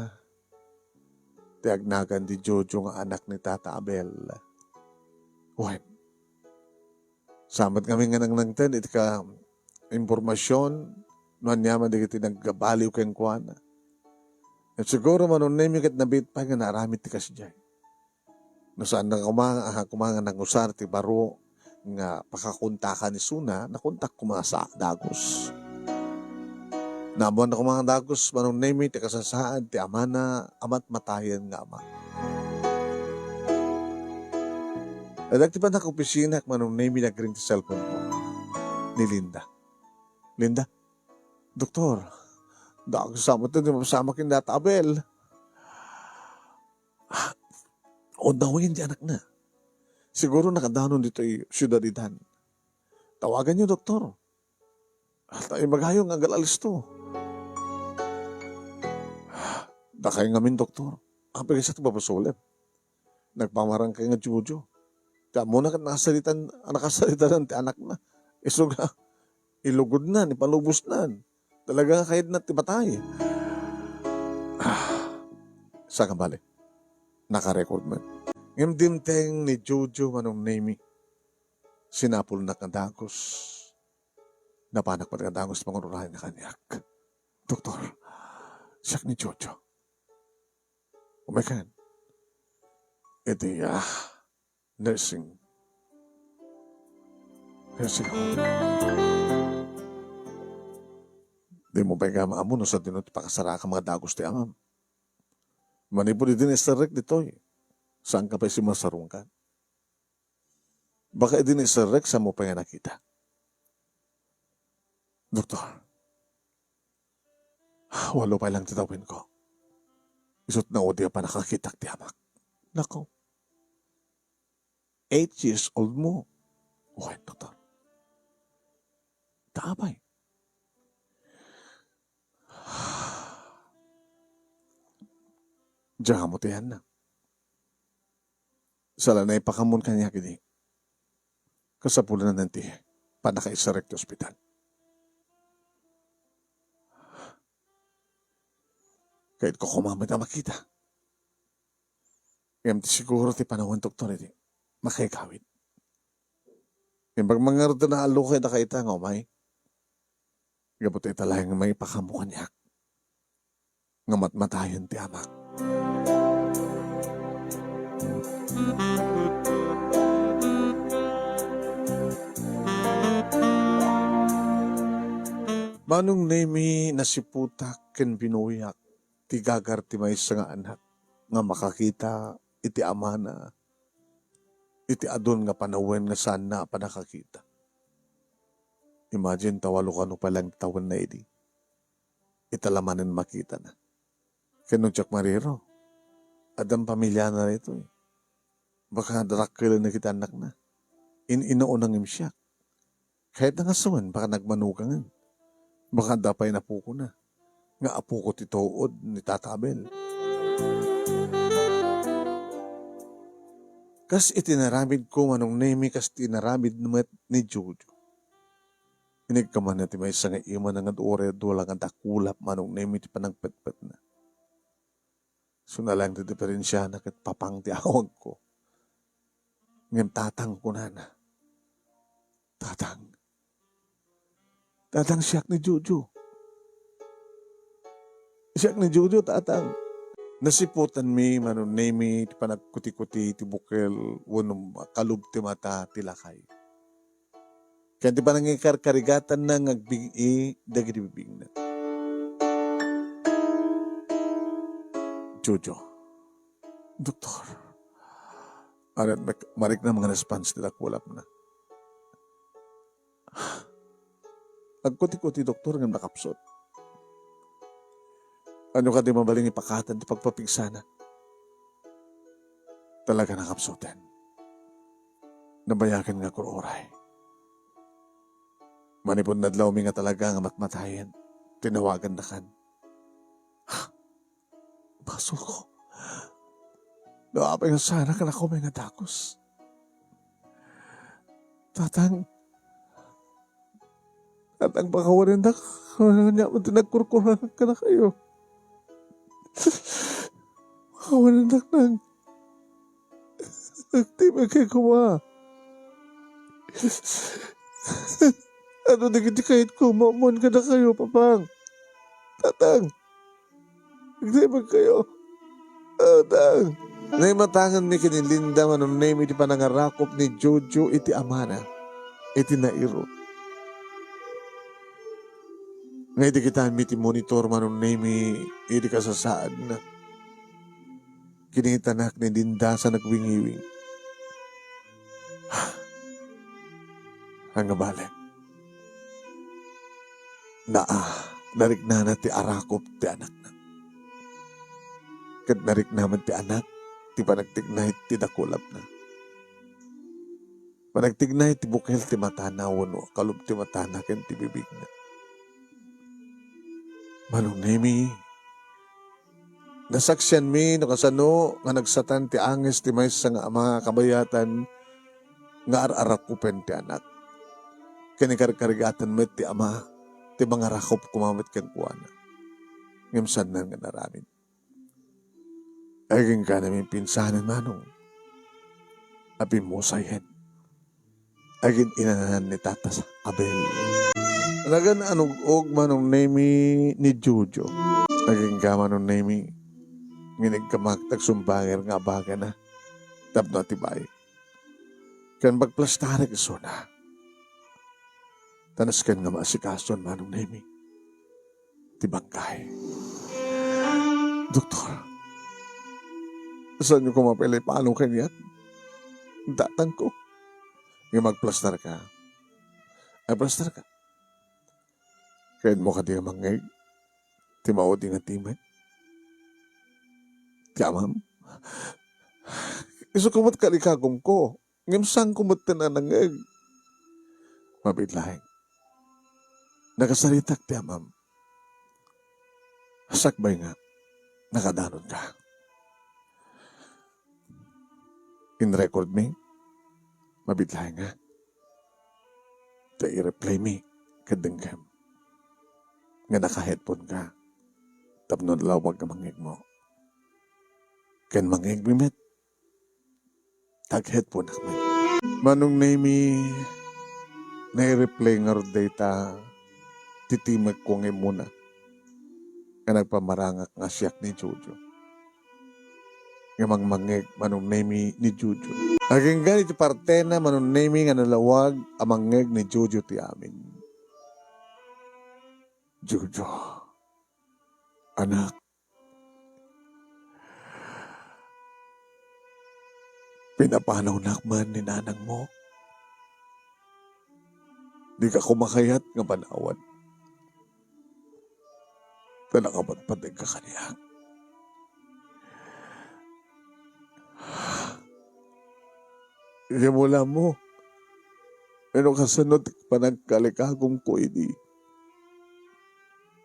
ti agnagan ti Jojo nga anak ni Tata Abel. Wen, saan met ngamin nga nangnangten iti ka-, impormasion no aniaman dagiti nagbaliw kenkuana. Ket siguro, Manong Nemi, ket nabiit pay nga naaramid ti kasdiay. No saanna koma, ah, koma nga nangusar ti baro nga pakakontakan isuna, nakontak koma sa dagus. Naammoanna koma nga dagus, Manong Nemi, ti kasasaad ti amana a matmatayen nga ama. Adda ti pannak-opisinak, Manong Nemi, nagring ti cellphone ko ni Linda. Linda, "Doktor, dagus sa met ti mapasamak ken Tata Abel." "On the way ti anakna. Siguro nakadanon ditoy siudad itan. Tawaganyo, doktor. Ta ibagayo nga agalisto." "Dakay ngamin, doktor. Apay kayat ti pabasolem? Nagpamarangkay nga Jojo. Ti ammona ket nakasaritan, nakasaritanan ti anakna. Isu nga, ilugodnan, ipalubosnan. Talaga nga kayatna ti matay." Ah, saan nga bale? Naka-record man. Ngem dimteng ni Jojo, Manong Nemi. Sinapulnak nga dagus. Napanak met nga dagus pangur-urayna kaniak. "Doktor, siak ni Jojo." Umaykan. Iti, ah, nursing. Nursing home. Dimo pay gayam ammo no sadino ti pakasarakan nga dagus ti amam. Manipud idi naiserrek ditoy, saanka pay simasarungkan. Baka idi naiserrek, saanmo pay nga nakita. Doktor, walo pay lang ti tawenko. Isu't naudi a pannakakitak ti amak. Nako. Eight years old mo. Wen, doktor. Ta apay? Diak ammo ti ayanna. Saan la nga ipakaammo kaniak idi kasapulan ti pannakaiserrek ti ospital. Kayatko koma met a makita. Ngem ti siguro ti panawen, doktor, idi makaigawid. Ngem pagmangarud ta naalluko dakaita nga umay. Gapu ta ita laeng mangipakaammo kaniak nga matmatayen ti amak. Manong Nemi, nasiputak ken binuyak ti gagar ti maysa nga anak nga makakita iti amana iti adun nga panawen nga saanna a pannakakita. Imagine ta walo kano pay lang ti tawenna idi ita la manen makitana. Ken no diak mariro, addan pamiliana daytoy. Baka darakkelenna iti annakna. In-inauna ngem siak. Kayatna nga sawen, baka nagmanugangen. Baka adda pay napukona nga apoko ti tuod ni Tata Abel. Kas iti inaramidko, Manong Nemi, kas ti inaramid met ni Jojo. Inigkamana ti maysa nga imana nga adu oray adu la nga dakulap, Manong Nemi, ti panangpetpetna. Suna lang ti diferensiana ket papang ti awagko. Ngem tatang, kunana. Tatang. Tatang, siak ni Jojo. Siak ni Jojo, tatang. Nasiputanmi, Manong Nemi, ti panagkutikuti ti bukel wenno kalub ti mata ti lakay. Ken ti panangikarkarigatanna nga agbig-i dagiti bibingna. Jojo. Doktor. Aret mek-, mariknam nga response ti dakulapna. Agkutikuti, doktor, ngem nakapsut. Ania kadi mabalin ipakatan ti pagpapigsana? Talaga nakapsuten. Nabayagen nga agur-uray. Manipud nadlawmi nga talaga nga matmatayen, tinawagannakan. Basolko. No apay nga saan a kanakuman nga dagus. Tatang, Tatang, pakawanennak, ania man ti nagkurkurangan kadakayo. Pakawanennak, Nang. Agtipigkayo koma. Adu dagiti kayatko, maammoan kadakayo, Papang. Tatang. Agtipigkayo. Tatang. Naimatanganmi ken ni Linda, Manong Nemi, ti panangarakop ni Jojo iti amana, iti nairo. Nga idi kitaenmi ti monitor, Manong Nemi, idi kasasaadna, kinitanak ni Linda sa nagwingiwing. Ania bale? Naa, nariknana ti arakop ti anakna. Ket narikna met ti anak ti panagtignay ti dakulapna. Panagtignay ti bukel ti matana wenno kalub ti matana ken ti bibigna. Manong Nemi, nasaksianmi no kasano nga nagsatan ti angis ti maysa nga ama kabayatan nga ar-arakupen ti anak. Ken ikarkarigatan met ti ama ti mangarakop koma met kenkuana. Ngem saanna nga naramid. Agingga namin pinsanen, Manong, a pimmusayen. Agin-inanan ni Tata Abel. Nagan-anug-og, Manong Nemi, ni Jojo. Agingga, Manong Nemi, nginigkamak tagsumbanger nga abagana tapno atibaek. Ken pagplastarek isuna. Ta nasken nga maasikason, Manong Nemi. ti bangkay. Doktor, saanyo koma pay la ipano kaniak? Datangko. Ngem agplastarka. Agplastarka. Kayatmo kadi a mangngeg ti maudi nga timek ti amam? Isuko met kalikagumko, ngem saanko metten a nangngeg. Mabiit laeng. Nakasaritak ti amam. Sakbay nga, nakadanonka. In-record mi, mabiit laeng nga, ta i-replay mi ket dengngem nga naka-headphone ka tapno nalawag nga mangngegmo. Ken mangngegmi met, tag-headphone ak met. Manong Nemy, nai-replay ngarud dayta ti timekko nga immuna nga nagpamarangak nga siak ni Jojo. Nga mangmangngeg Manong Nemy ni Jojo. Agingga iti partena Manong Nemy nga nalawag a mangngeg ni Jojo ti amin. Jojo, anak, pinapanawnak man ni nanangmo. Dika koma kayat nga panawan. Ta nakapatpategka kaniak. Idiay mula mo, no kasano ti panagkalikagumko idi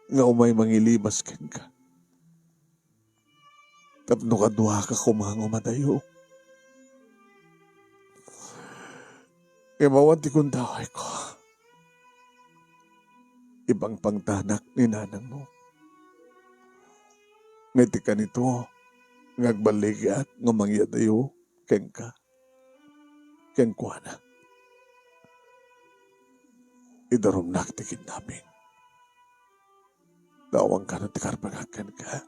nga umay mangilibas kenka. Tapno kaduaka koma nga umadayo. Ngem awan ti gundawayko. Ipangpangtanak ni nanangmo. Nga iti kanito, nga agballigiak nga mangyadayo kenka, kenkuana. Idarumnak ti kidnaping. Ta awan kano ti karbengak kenka.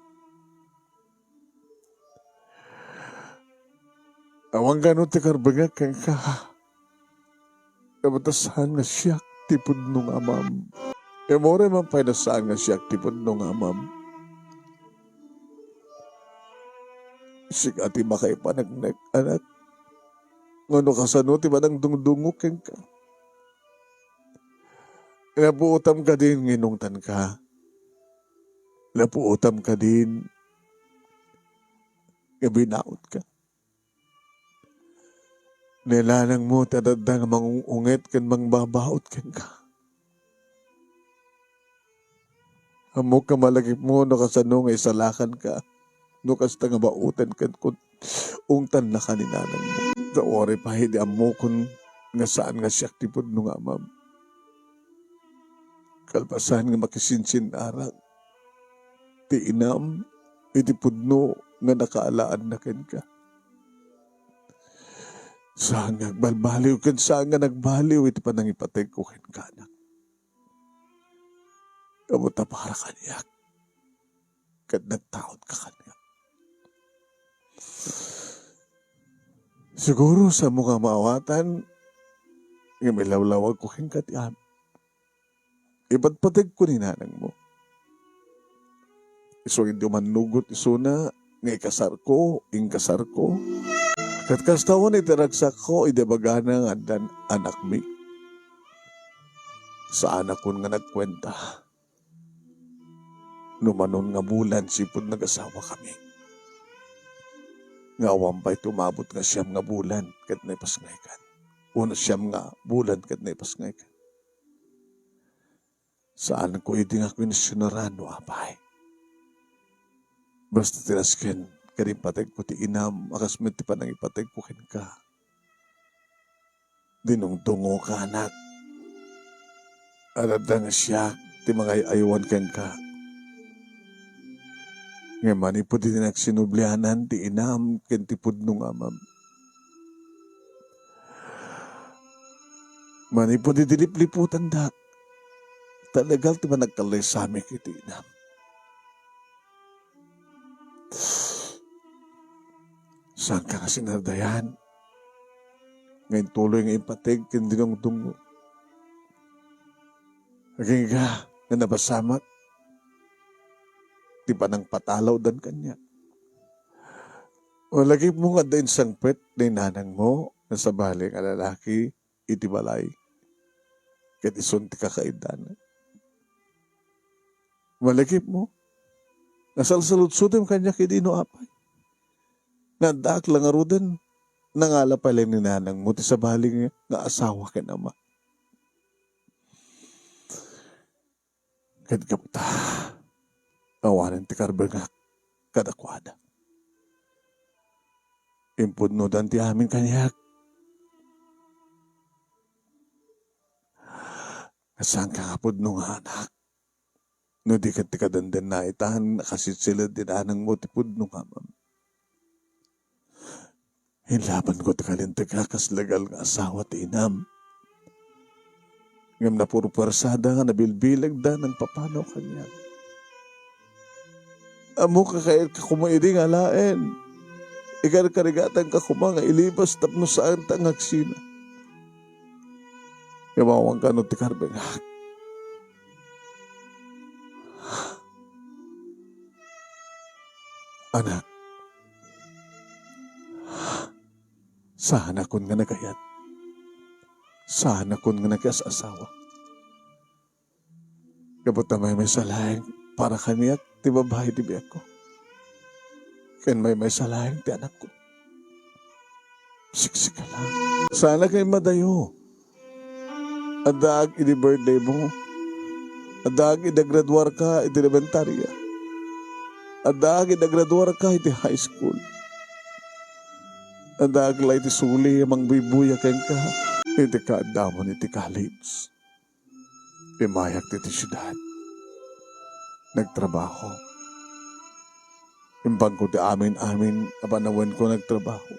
Awan kano ti karbengak kenka. Ngem ta saan nga siak ti pudno nga amam. Ngem uray man pay no saan nga siak ti pudno nga amam, sika ti makaipaneknek, anak. Ngano kasano ti panangdungdungngo kenka? Napuotam kadin nga inungtanka? Napuotam kadin nga binaotka? Ni nanangmo ti adda nga mangung-unget ken mangbabaot kenka. Ammok nga malagipmo no kasano nga isalakanka, no kasta nga baoten ken kun ungtannaka ni nanangmo. Ta uray pay idi ammokon nga saan nga siak ti pudno nga amam. Kalpasan nga makisinsinnarak ti inam iti pudno nga nakaalaanna kenka. Saan nga agbalbaliw ken saan nga nagbaliw iti panangipategko kenka, anak. Ammo ta para kaniak, ket nagtaudka kaniak. Siguro, saanmo nga maawatan, ngem ilawlawagko kenka ti amin. Ipatpategko ni nanangmo. Isu idi umannugot isuna nga ikasarko, inkasarko. Ket kasta unay ti ragsakko idi ibagana nga addan anakmi. Saanakon nga nagkuenta no manon nga bulan sipud nagasawakami. Nga awan pay ti umabot nga siam nga bulan ket naipasngaykan. Wenno siam nga bulan ket naipasngaykan. Saanko idi nga kuensionaran no apay. Basta ti nasken ken impategko ti inam a kas met ti panangipategko kenka. Dinungdungoka, anak. Adda nga siak ti mangay-aywan kenka. Ngem manipud iti nagsinublianan ti inam ken ti pudno nga amam. Manipud iti lipliputandak, ta legal ti panagkallaysamik iti inam. Saanka nga sinardayan nga intuloy nga impateg ken dinungdungngo. Agingga nga napasamak, ti panangpatalawdan kaniak. Malagipmo nga adda insangpet ni nanangmo nga sabali nga lalaki iti balay ket isun ti kakaidana. Malagipmo nga salsaludsotem kaniak idi no apay. Nga addaak la ngaruden, nangala pay laeng ni nanangmo ti sabali nga, nga asawa ken ama. Ket gapu ta, awanen ti karbengak kadakuada. Impudnodan ti amin kaniak. Nga saanka nga pudno nga anak. No di ket ti kadenden naitan, nakasitsiled ti nanangmo ti pudno nga amam. Inlabanko ti kalintegka kas legal nga asawa ti inam. Ngem napurpuersada nga nabilbilegda nagpapanaw kaniak. Ammok a kayatka koma idi nga alaen. Ikarkarigatanka koma nga ilibas tapno saanta nga agsina. Ngem awan kano ti karbengak. Anak, saanakon nga nagayat. Saanakon nga nakias-asawa. Gapu ta maymaysa laeng para kaniak ti babai ti biagko. Ken maymaysa laeng ti anakko. Siksika lang. Saanak nga immadayo. Addaak idi birthday mo. Addaak idi agraduarka iti elementaria. Addaak idi agraduarka iti high school. Addaak la iti suli a mangbuybuya kenka iti kaaddamon iti college. Immayak ditoy siudad. Nagtrabaho. Imbagko ti amin-amin a panawenko nagtrabaho.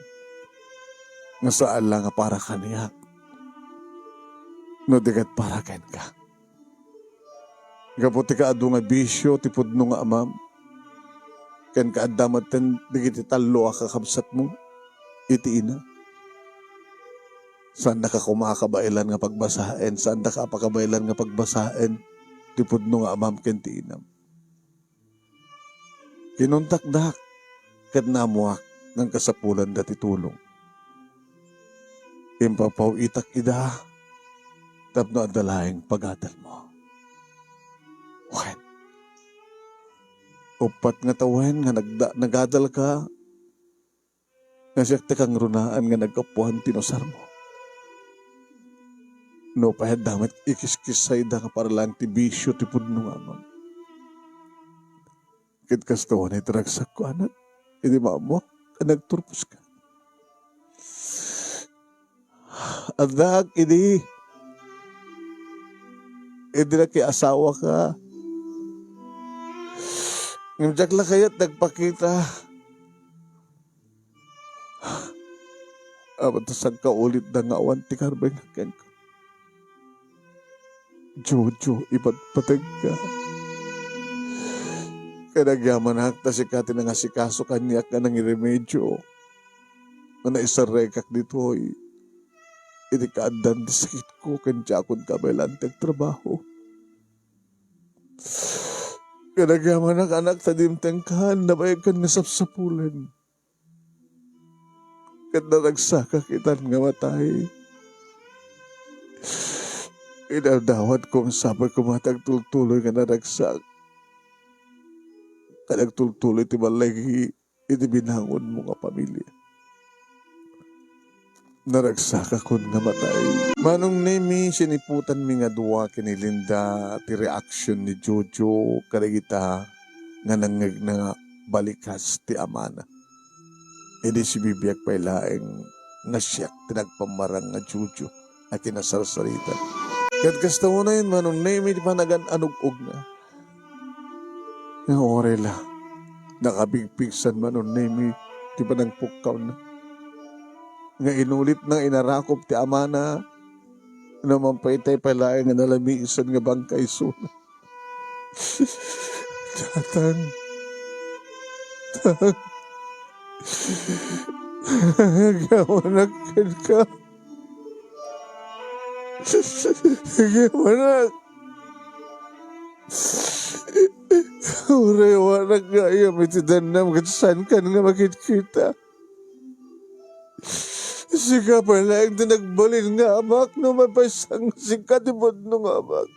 Nga saan la nga para kaniak. No di ket para kenka. Gapu ti kaadu nga bisio ti pudno nga amam. Ken kaadda met dagiti tallo a kakabsatmo iti ina. Saannaka koma a kabaelan nga pagbasaen, saandaka a pakabaelan nga pagbasaen ti pudno nga amam ken ti inam. Kinuntakdak ket naammoak nga kasapulan dati tulong. Impapaw-itak ida tapno adda laeng pagadalmo. Wen, uppat nga tawen nga nagda-, nagadalka, nga siak ti kangrunaan nga naggapuan ti inusarmo. Nupay adda met ikiskisayda nga para laeng ti bisio ti pudno nga amam. Ket kasta unay ti ragsakko, anak, idi maammoak a nagturposka. Addaak idi, idi nakiasawaka. Ngem diak la kayat nagpakita. Awan ta sangkaulitda nga awan ti karbengak kenka. Jojo, ipatpategka. Kanagyamanak ta sika ti nangasikaso kaniak nga nangiremedio. Nga naisarrekak ditoy. Iti kaaddan ti sakitko ken diakon kabaelan ti agtrabaho. Kanagyamanak, anak, ta dimtengkan, nabayagan nga sapsapulen. Ket naragsakak itan nga matay. Inadawatko nga sapay koma ti agtultuloy nga naragsak. Ket agtultuloy ti balligi iti binangonmo nga pamilya. Naragsakakon nga matay. Manong Nemi, siniputanmi nga dua ken ni Linda ti reaksyon ni Jojo kadagita nga nangngegna nga balikas ti amana. Idi sibibiag pay laeng nga siak ti nagpammarang nga Jojo a kinasarsarita. Ket kasta unay, Manong Nemi, ti panagan-anug-ogna. Nga uray la, nakapigpigsan, Manong Nemi, ti panangpukkawna. Nga inulitna nga inarakop ti amana, no mampaytay pay laeng nga nalamisan nga bangkay isuna. Tatang. Tang. Agyamanak kenka. Agyamanak. Uray awanak gayam iti dannam ket saankan nga makitkita. Sika pay laeng ti nagbalin nga amak no mapaysa nga sika ti pudno nga amak.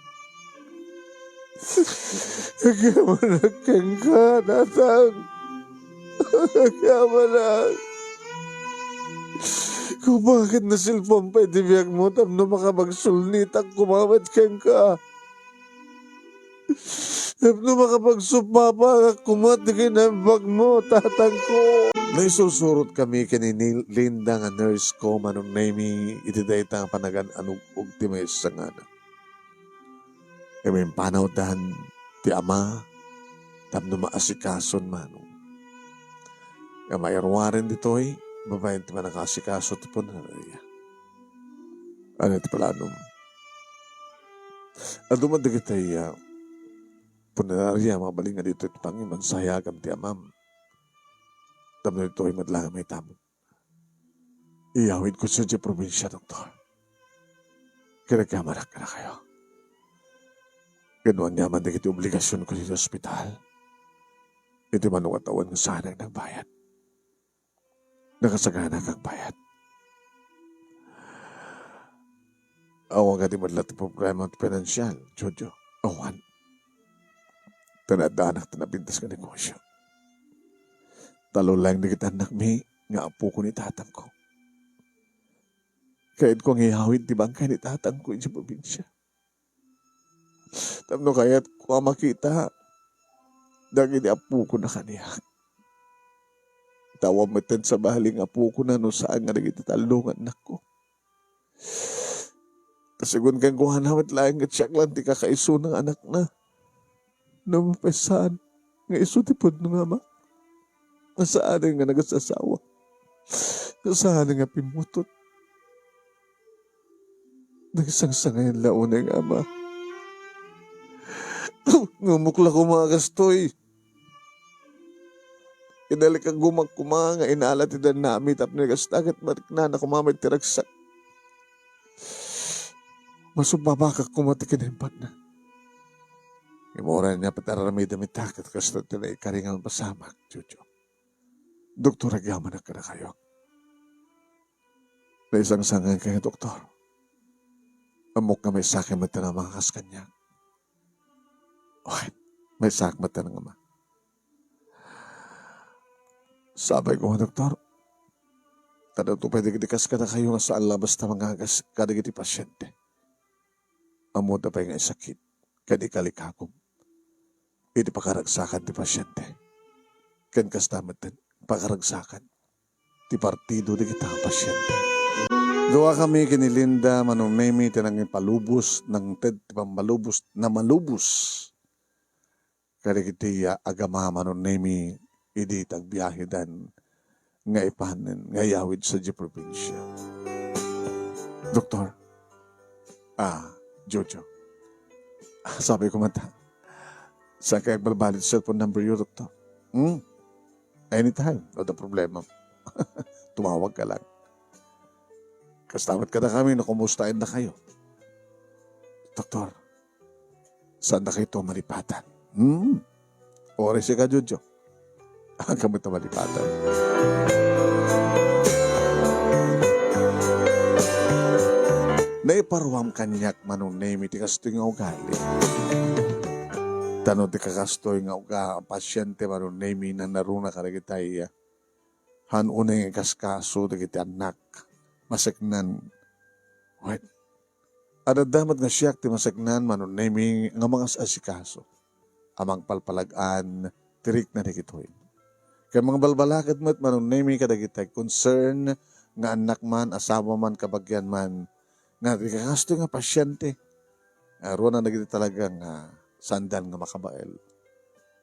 Agyamanak kenka, Tatang. Agyamanak. Kung bakit nasilpam pay ti biagmo tapno makapagsulnitak koma met kenka. Tapno makapagsupapagak koma ti kinaimbagmo, Tatangko. Naisursurotkami ken ni Linda nga nurse ko, Manong Nemy, iti dayta nga panagan-anug-og ti maysa nga anak. Impanawdan ti ama tapno maasikason Manong. Nga mairuaren ditoy, babaen ti mannakaasikaso ti punerarya. Ania ti planom? Adu met dagiti, ah, punerarya, mabalin nga ditoy ti pangimansayagan ti amam. Tapno ditoy met laeng maitam. Iyawidko sadiay probinsia, Doktor. Ket agyamanak kadakayo. Ket no aniaman dagiti obligasionko iti ospital, iti mano nga tawen nga saanak nagbayad. Nakasagana kagbayad. Awan kadi met la ti problema ti pinansial, Jojo. Awan. Ta naaddanak ti napintas nga negosio. Tallo laeng dagiti annakmi nga apoko ni tatangko. Kayatko nga iyawid ti bangkay ni tatangko idiay probinsia. Tapno kayatko a makita dagiti apokon a kaniak. Ta awan metten sabali nga apokona no saan nga dagiti tallo nga annakko. Ta segun kenkuana met laeng ket siak laeng ti kakaisuna nga anakna. No mapaysan nga isu ti pudno nga ama, nga saanen nga nagasasawa, nga saanen nga pimmutot. Nagsangsangayan la unay nga ama. Ngumok la koma a kastoy. Inalikagumak koma nga inala ti dannami tapno kasta ket mariknana koma met ti ragsak. Masupapagak koma ti kinaimbagna. Ngem uray ania pay ti aramidem ita ket kasta ti naikari nga mapasamak, Jojo. Doktor, agyamanak kadakayo. Naisangsangayan kayo, Doktor. Ammok nga maysaak met nga ama nga kas kaniak. Wen, maysaak met nga ama. Sapay koma, Doktor. Ta adu pay dagiti kas kadakayo nga saan la basta mangagas kadagiti pasiente. Ammoda pay nga isakit ken ikalikagum iti pakaragsakan ti pasiente. Ken kasta met ti pakaragsakan ti partido dagiti a pasiente. Duakami ken ni Linda, Manong Nemy, ti nangipalubos, nangted ti pammalubos, namalubos kadagiti a-, agama, Manong Nemy, idi tagbiahedan nga ipanen nga iyawid sadiay probinsia. Doktor, ah, Jojo, ah, sapay koma ta, saan kay agbalbaliw ti cellphone number yo, Doktor? Hmm? Anytime, no, adda problema. Tumawag ka lang. Kasta met kadakami no kumustaendakayo. Doktor, saandakayo a malipatan? Hmm? Uray sika, Jojo. Haan ka met a malipatan. Naiparuam kaniak, Manong Nemy, ti kastoy nga ugali. Ta no di kakastoy nga uga-, pasiente, Manong Nemy, nanaruna kadagitay, ah, haan unay nga ikaskaso dagiti annak, maseknan. Wen, adda met nga siak ti maseknan, Manong Nemy, nga mangas-asikaso a mangpalpalag-an ti rikna dagitoy. Ken mangbalbalaket met, Manong Nemy, kadagiti concern nga annak man, asawa man, kabagian man, nga di kakastoy nga pasiente, aruanan dagiti talaga nga saandan nga makabael.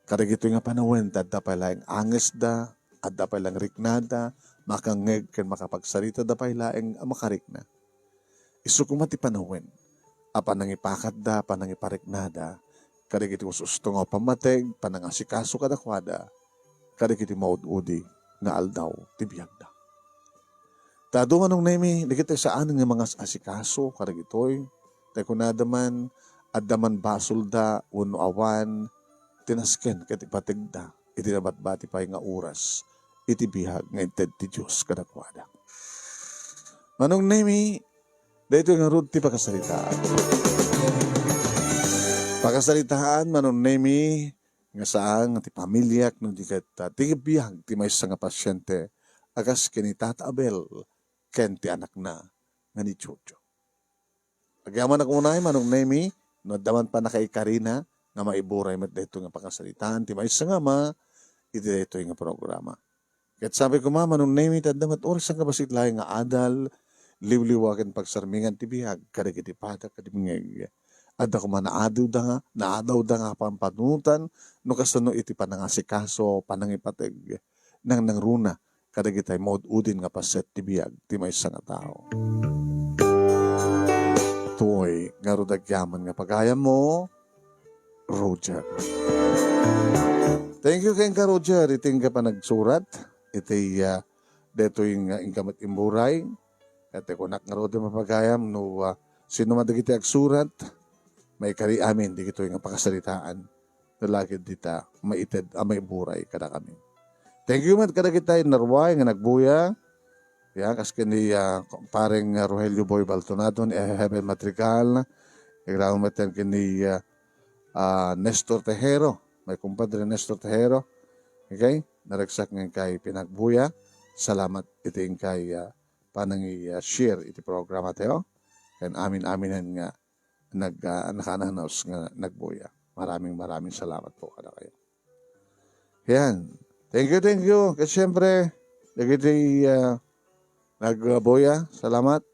Kadagitoy nga panawen, ta adda pay laeng angesda, adda pay laeng riknada, makangngeg ken makapagsaritada pay laeng a makarikna. Isu koma ti panawen a panangipakatda, panangipariknada kadagiti us-usto nga pammateg, panangasikaso kadakuada kadagiti maud-udi nga aldaw ti biagda. Ta adu, Manong Nemy, dagiti saan nga mangas-asikaso kadagitoy, ta kunada man, adda man basolda wenno awan, ti nasken ket ipategda iti nabatbati pay nga oras iti biag nga inted ti Dios kadakuada. Manong Nemi, daytoy ngarud ti pakasaritaan. Pakasaritaan, Manong Nemi, nga saan nga ti pamiliak no di ket, ah, ti biag ti maysa nga pasyente a kas ken ni Tata Abel ken ti anakna nga ni Jojo. Agyamanak unay, Manong Nemi, no adda man pannakaikarina nga maiburay met daytoy nga pakasaritaan ti maysa nga ama iti daytoy nga programa. Ket sabi koma, Manong Nemi, ti adda met oras nga bassit laeng nga adal, liwliwa ken pagsarmingan ti biag kadagiti padana ken bungeg. Adda koma naadawda nga, naadawda nga pampanunotan no kasano iti panangasikaso, panangipateg, nangnangruna kadagiti maud-udin nga paset ti biag ti maysa nga tao. Toy, ngarud agyaman nga pagayammo, Roger. Thank you kenka, Roger, iti inka panagsurat iti, ah, daytoy nga inka met imburay. Ket kunak ngarud ti mapagayam no, ah, sino man dagiti agsurat, maikari amin dagitoy nga pakasaritaan. Nalagid dita maited a maiburay kadakami. Thank you met kadagiti narway nga nagbuya. Ya, kas ken ni, ah, pareng, ah, Rogelio Boy Baltonado ni Heaven Madrigal. Agraman met ken ni, ah, ah, Nestor Tejero. My kumpadre Nestor Tejero. Okay? Naragsak nga inkay pinagbuya. Salamat iti inkay, ah, panangi, ah, share iti programa tayo. Ken amin-aminen nga nag, ah, nakaananos nga nagbuya. Maraming, maraming salamat po kadakayo. Yan. Thank you, thank you. Ket siyempre, dagiti, ah, nagbuya, salamat.